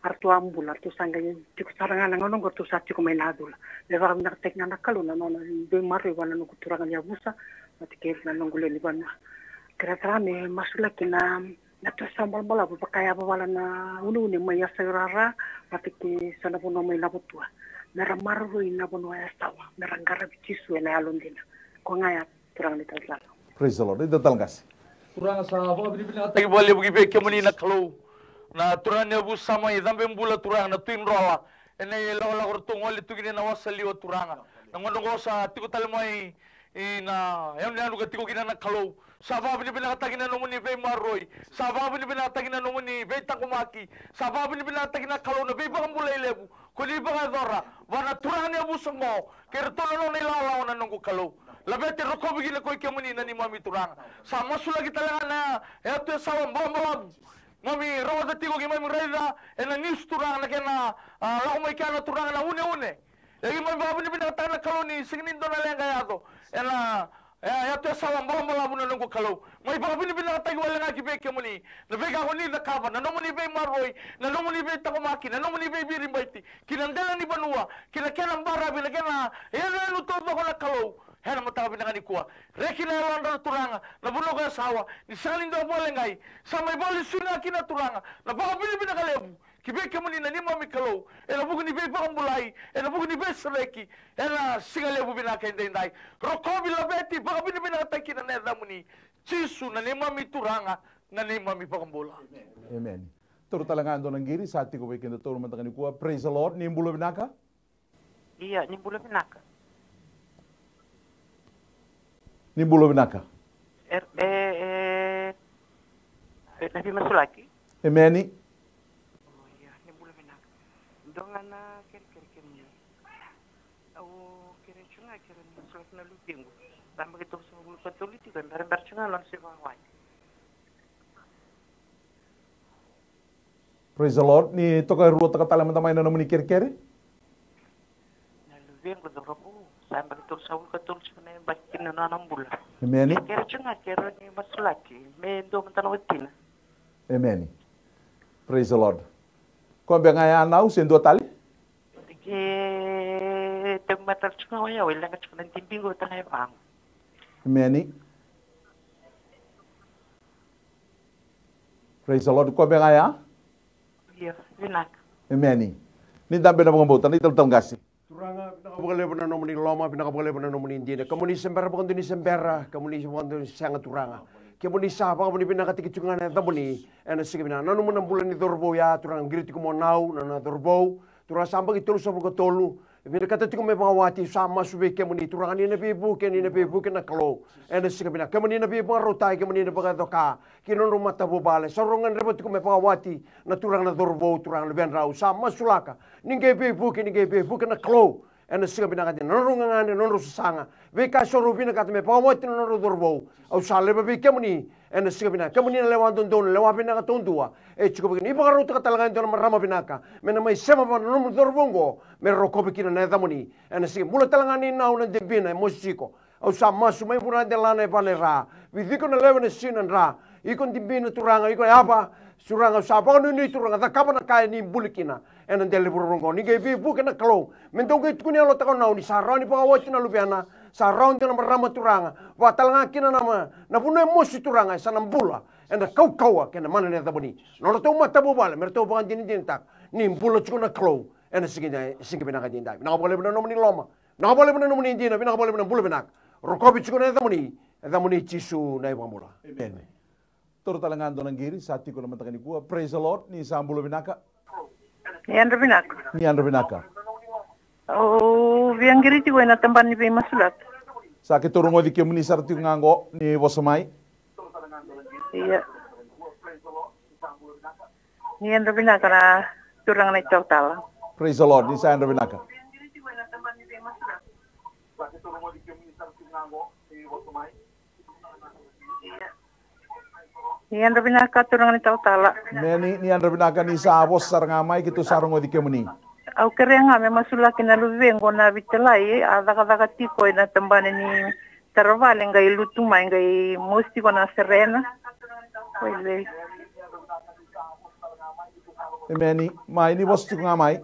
Ratou a bula, ratou sa qai tiko sara ga na gauna oqo, ratou sa tiko mai na cula. Me vakavinakataki ga na Kalou na nona veimaroroi vua na noqu turaga ni yavusa vata kei na noqu lewe ni vanua. Kerea sara me masulaki na na Tui Sawa Balabalavu, vakayavavala na uneune mai Yasairara vata kei sa na vanua mai Navotua. Me ra maroroi na vanua Yasawa, me ra qaravi Jisu ena yalodina. Ko ga ya, turaga ni talatala. Praise the Lord. Ida tale qase. Turaga, sa vakavinavinakataki vakalevu ki vei kemuni na Kalou. Na turaga ni yavusa mai cabe bula Turaga na Tui Drola. Ena ilakolako ratou gole tu kina ena wasaliwa Turaga. Na gauna oqo sa tiko tale mai ina yanuyanu ka tiko kina na Kalou. Sa vakavinavinakataki na nomuni veimaroroi. Sa vakavinavinakataki na nomuni veitaqomaki. Sa vakavinavinakataki na Kalou na veivakabulai levu ko ni vakayacora vua na turaga ni yavusa oqo kei ratou na nona ilawalawa na noqu Kalou. Laveti, rokovi kina ko i kemuni na neimami Turaga. Sa masulaki tale ga na yatu Yasawa Balabalavu. Keimami rogoca tiko, keimami raica ena niusi Turaga na kena, a, lako mai kea na Turaga na uneune. Ia keimami vakavinavinakataka na Kalou ni sega ni dua na leqa e yaco ena, e, yatu Yasawa Balabalavu na noqu Kalou. Mai vakavinavinakataki wale ga ki vei kemuni na veika ko ni cakava, na nomuni veimaroroi, na nomuni veitaqomaki, na nomuni veiviribaiti ki na dela ni vanua, ki na kena baravi, na kena yanuyanu taucoko na Kalou. Ena mataka vinaka nikua, reki na yalodra na Turaga na vanua ko Yasawa, ni sega ni dua vakaleqai. Sa mai vakalesui ga kina Turaga na vakavinavinaka levu ki vei kemuni na neimami Kalou, ena vuku ni veivakabulai, ena vuku ni veisereki ena siga levu vinaka edaidai. Rokovi, laveti, vakavinavinakataki kina na yacamuni Jisu, na neimami Turaga, na neimami Vakabula. Emeni. Taura tale ga e dua na qiri sa tiko vei kedatou na mataka nikua. Praise the Lord. Ni bula vinaka. Ia, ni bula vinaka. Ni bula vinaka. Er, e, e, e, na veimasulaki. Emeni. O, ia, ni bula vinaka. Dua ga na kerekere kemuni. Au kerea tiko ga, kerea ni masulaki na luvequ. Sa yabaki tolusagavulu ka tolu tiko, e berabera tiko ga na nona se vakawati. Praise the Lord. Ni toka e rua taka tale mada mai na nomuni kerekere. Na luvequ cauravou, sa yabaki tolusagavulu ka tolu tiko na yabaki kina na nona bula. Emeni. Kerea tiko ga, kerea ni masulaki me dua mada na watina. Emeni. Praise the Lord. Koya beka ga ya, nau se dua tale? Ke tauvimate tale tiko ga o yau, e leqa tiko na dibiqu vata ga e vaqo. Emeni. Praise the Lord. Koya beka ga ya? Io, vinaka. Emeni. Ni dabe na vakabauta, na italatala qase. Turaga, vinaka vakalevu na nomuni loma, vinaka vakalevu na nomuni dina. Kemuni se bera vakadua ni se bera, kemuni se vakadua ni sega, Turaga. Kemuni sa vakavinavinakataki tiko ga na yacamuni ena siga vinaka. Nanuma na bula ni cauravou ya, Turaga, qiri tiko mo nau, na nona cauravou. Turaga, sa yabaki tolusagavulu ka tolu, vinakata tiko me vakawati, sa masu vei kemuni, Turaga, ni na veivuke, ni na veivuke na Kalou. Ena siga vinaka, kemuni na veivakarautaki, kemuni na vakayaco ka ki na nodrau matavuvale. Sa rau gadreva tiko me vakawati na turaga na cauravou, Turaga, luvedrau, sa masulaka. Ni qai veivuke, ni qai veivuke na Kalou. Ena siga vinaka dina, na nodrau gagadre, na nodrau sasaga, veika eso rau vinakata me vakawati na nodrau cauravou. Au sa laiva vei kemuni ena siga vinaka, kemuni na lewa dodonu, lewa vinaka taudua. E tiko vei kemuni, vakarautaka tale ga e dua na marama vinaka me na mai sema vua na nomu cauravou oqo, me rokovi kina na yacamuni. Ena siga, bula tale ga ni nau na debina e mosi tiko. Au sa masu mai vura delana e vale ra, vici iko na lewe na sina dra. Iko dibina Turaga, iko yava. Turaga, au sa vakanuinui Turaga, cakava na ka e ni buli kina. Ena dela ni vuravura oqo ni qai veivuke na Kalou, me dou qai tukuni yalo takanau ni sa rawa ni vakawati na luvena. Sa rawa dina na marama Turaga, vakatalega kina na ma, na vanua e mosi Turaga, e sa na bula ena kaukauwa kei na mana ni yacamuni. Na nodratou matavuvale me ratou vakadinadinataka ni bula tiko na Kalou. Ena siga, siga vinaka dina, vinaka vakalevu na nomuni loma. Vinaka vakalevu na nomuni dina, vinaka vakalevu na bula vinaka. Rokovi tiko na yacamuni, yacamuni Jisu na iVakabula. Emeni. Toro tale ga dua na qiri sa tiko na mataka nikua. Praise the Lord, ni sa bula vinaka. Ni yadra vinaka. Ni yadra vinaka. Au via qiri tiko ena tabana ni veimasulaki. Sa keitou rogoci kemuni sara tiko ga oqo, ni vosa mai. Ia. Ni yadra vinaka na turaga na italatala. Praise the Lord, ni sa yadra vinaka. Ni yadra vinaka turaga na italatala. Emeni, ni yadra vinaka, ni sa vosa sara ga mai, keitou sa rogoci kemuni. Au kerea ga me masulaki na luvequ na Vitalai, a cakacaka tiko ena tabana ni taravale, qai lutu mai, qai mosi tiko na serena. Oi, lei. Emeni. Mai, ni vosa tiko ga mai.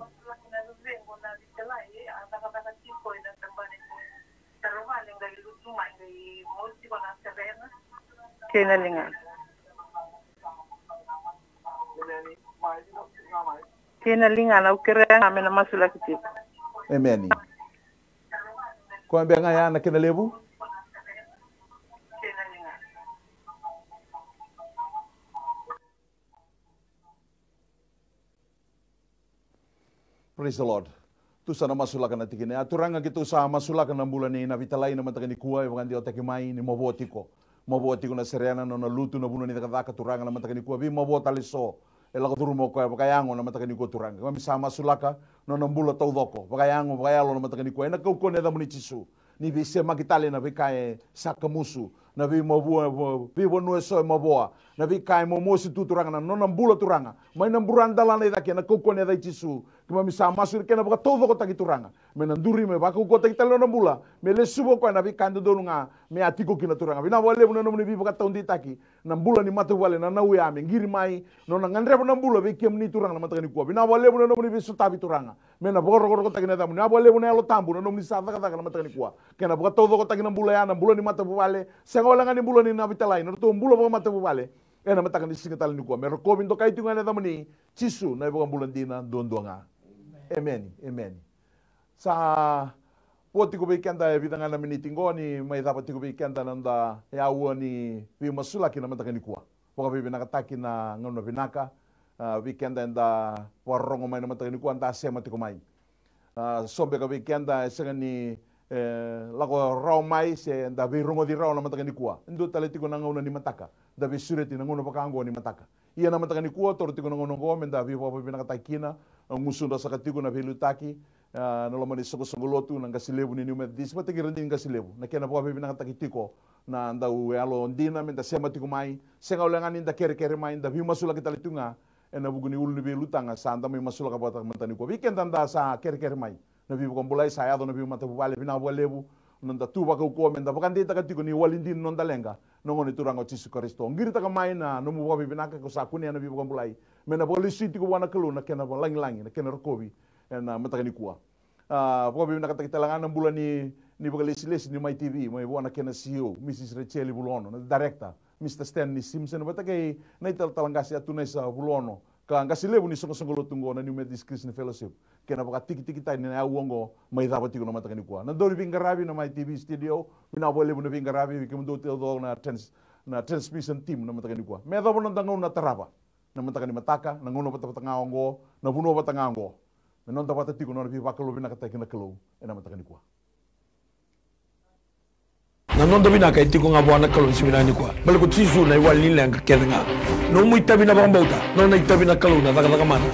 Kei na ligana. Kei na ligana, au kerea ga me na masulaki tiko. Emeni. Koya beka ga ya na kena levu. Praise the Lord. Tou sa na masulaka na tikina ya. Turaga, keitou sa masulaka na bula nei Navitalai na mataka nikua, e vakadewataki mai ni mavoa tiko. Mavoa tiko na serena, nona lutu, na vanua ni cakacaka, Turaga, na mataka nikua. Veimavoa tale eso e lako curuma o koya vakayago na mataka nikua, Turaga. Keimami sa masulaka nona bula taucoko vakayago, vakayalo na mataka nikua, ena kaukauwa ni yacamuni Jisu. Ni veisemaki tale na veika e sa kamusu, na veimavoa, veivanua eso e mavoa, na veika e momosi tu, Turaga, na nona bula, Turaga, mai na buradalana i cake, ena kaukauwa ni yaca i Jisu. Keimami sa masu ena kena vakataucokotaki, Turaga, me na duri, me vakaukauwataki tale na nona bula, me lesuva o koya na veika e dodonu ga me a tiko kina, Turaga. Vinaka vakalevu na nomuni veivakataudeitaki na bula ni matavuvale, na Nawi ya, me qiri mai, nona gadreva na bula vei kemuni, Turaga, na mataka nikua. Vinaka vakalevu na nomuni veisotavi, Turaga, me na vakarokorokotaki na yacamuni. Vinaka vakalevu na Yalo Tabu, na nomuni sa cakacaka na mataka nikua, kei na vakataucokotaki na bula ya, na bula ni matavuvale. Sega wale ga ni bula nei Navitalai, na nodratou bula vakamatavuvale ena mataka ni siga tale nikua. Me rokovi, dokai tiko ga na yacamuni Jisu, na iVakabula dina duadua ga. Emeni, emeni. Sa vo tiko vei keda e vica ga na miniti qo ni mai cava tiko vei keda na noda yaua ni veimasulaki na mataka nikua. Vakaveivinakataki na gauna vinaka, a, vei keda eda vakarorogo mai na mataka nikua, da sema tiko mai. A, so beka vei keda e sega ni, e, lako rawa mai se da veirogoci rawa na mataka nikua. E dua tale tiko na gauna ni mataka, da veisureti na gauna vaka oqo ni mataka. Ia na mataka nikua, toro tiko na gauna oqo me da veivakavinavinakataki kina, a, gusudra saka tiko na veiliutaki, a, na loma ni soqosoqo lotu, na qase levu ni New Methodist, vata kei ira dina ni qase levu, na kena vakavinavinakataki tiko na dau yalo dina me da sema tiko mai. Sega wale ga ni da kerekere mai, da veimasulaki tale tu ga ena vuku ni ulu ni veiliutaki sa da mai masulaka vata mataka nikua. Vei keda da sa kerekere mai, na veivakabulai sa yaco, na veimatavuvale, vinaka vakalevu na noda tu vakaukauwa me da vakadeitaka tiko ni wali dina na noda leqa, na Gone Turaga o Jisu Karisito. Qiritaka mai na nomu vakavinavinaka, ko sa kunea na veivakabulai me na vakalesui tiko vua na Kalou na kena vakalagilagi, na kena rokovi ena mataka nikua. A, vakavinavinakataki tale ga na bula ni, ni vakalesilesi ni Mai T V, mai vua na kena C E O, Mrs Rachel Vulaono, na director, Mr Stanley Simpson, vata kei na italatala qase Atunaisa Vulaono, ka qase levu ni soqosoqo lotu oqo na New Methodist Christian Fellowship, kei na vakatikitikitaki ni yaua oqo mai cava tiko na mataka nikua. Na dauniveiqaravi na Mai T V studio, vinaka vakalevu na veiqaravi, vei kemudou taucoko na trans-, na transmission team na mataka nikua. Me yacova na noda gauna tarava, na mataka ni mataka, na gauna vatavata ga oqo, na vanua vata ga oqo. Me noda vata tiko na nona veivakalougatataki na Kalou ena mataka nikua. Na noda vinaka e tiko ga vua na Kalou ni siga vinaka nikua. Baleta ko Jisu na iwali ni leqa kece ga. Nomu itavi na vakabauta, nona itavi na Kalou na cakacaka mana.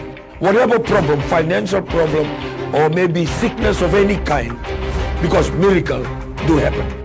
Whatever problem, financial problem, or maybe sickness of any kind, because miracle do happen.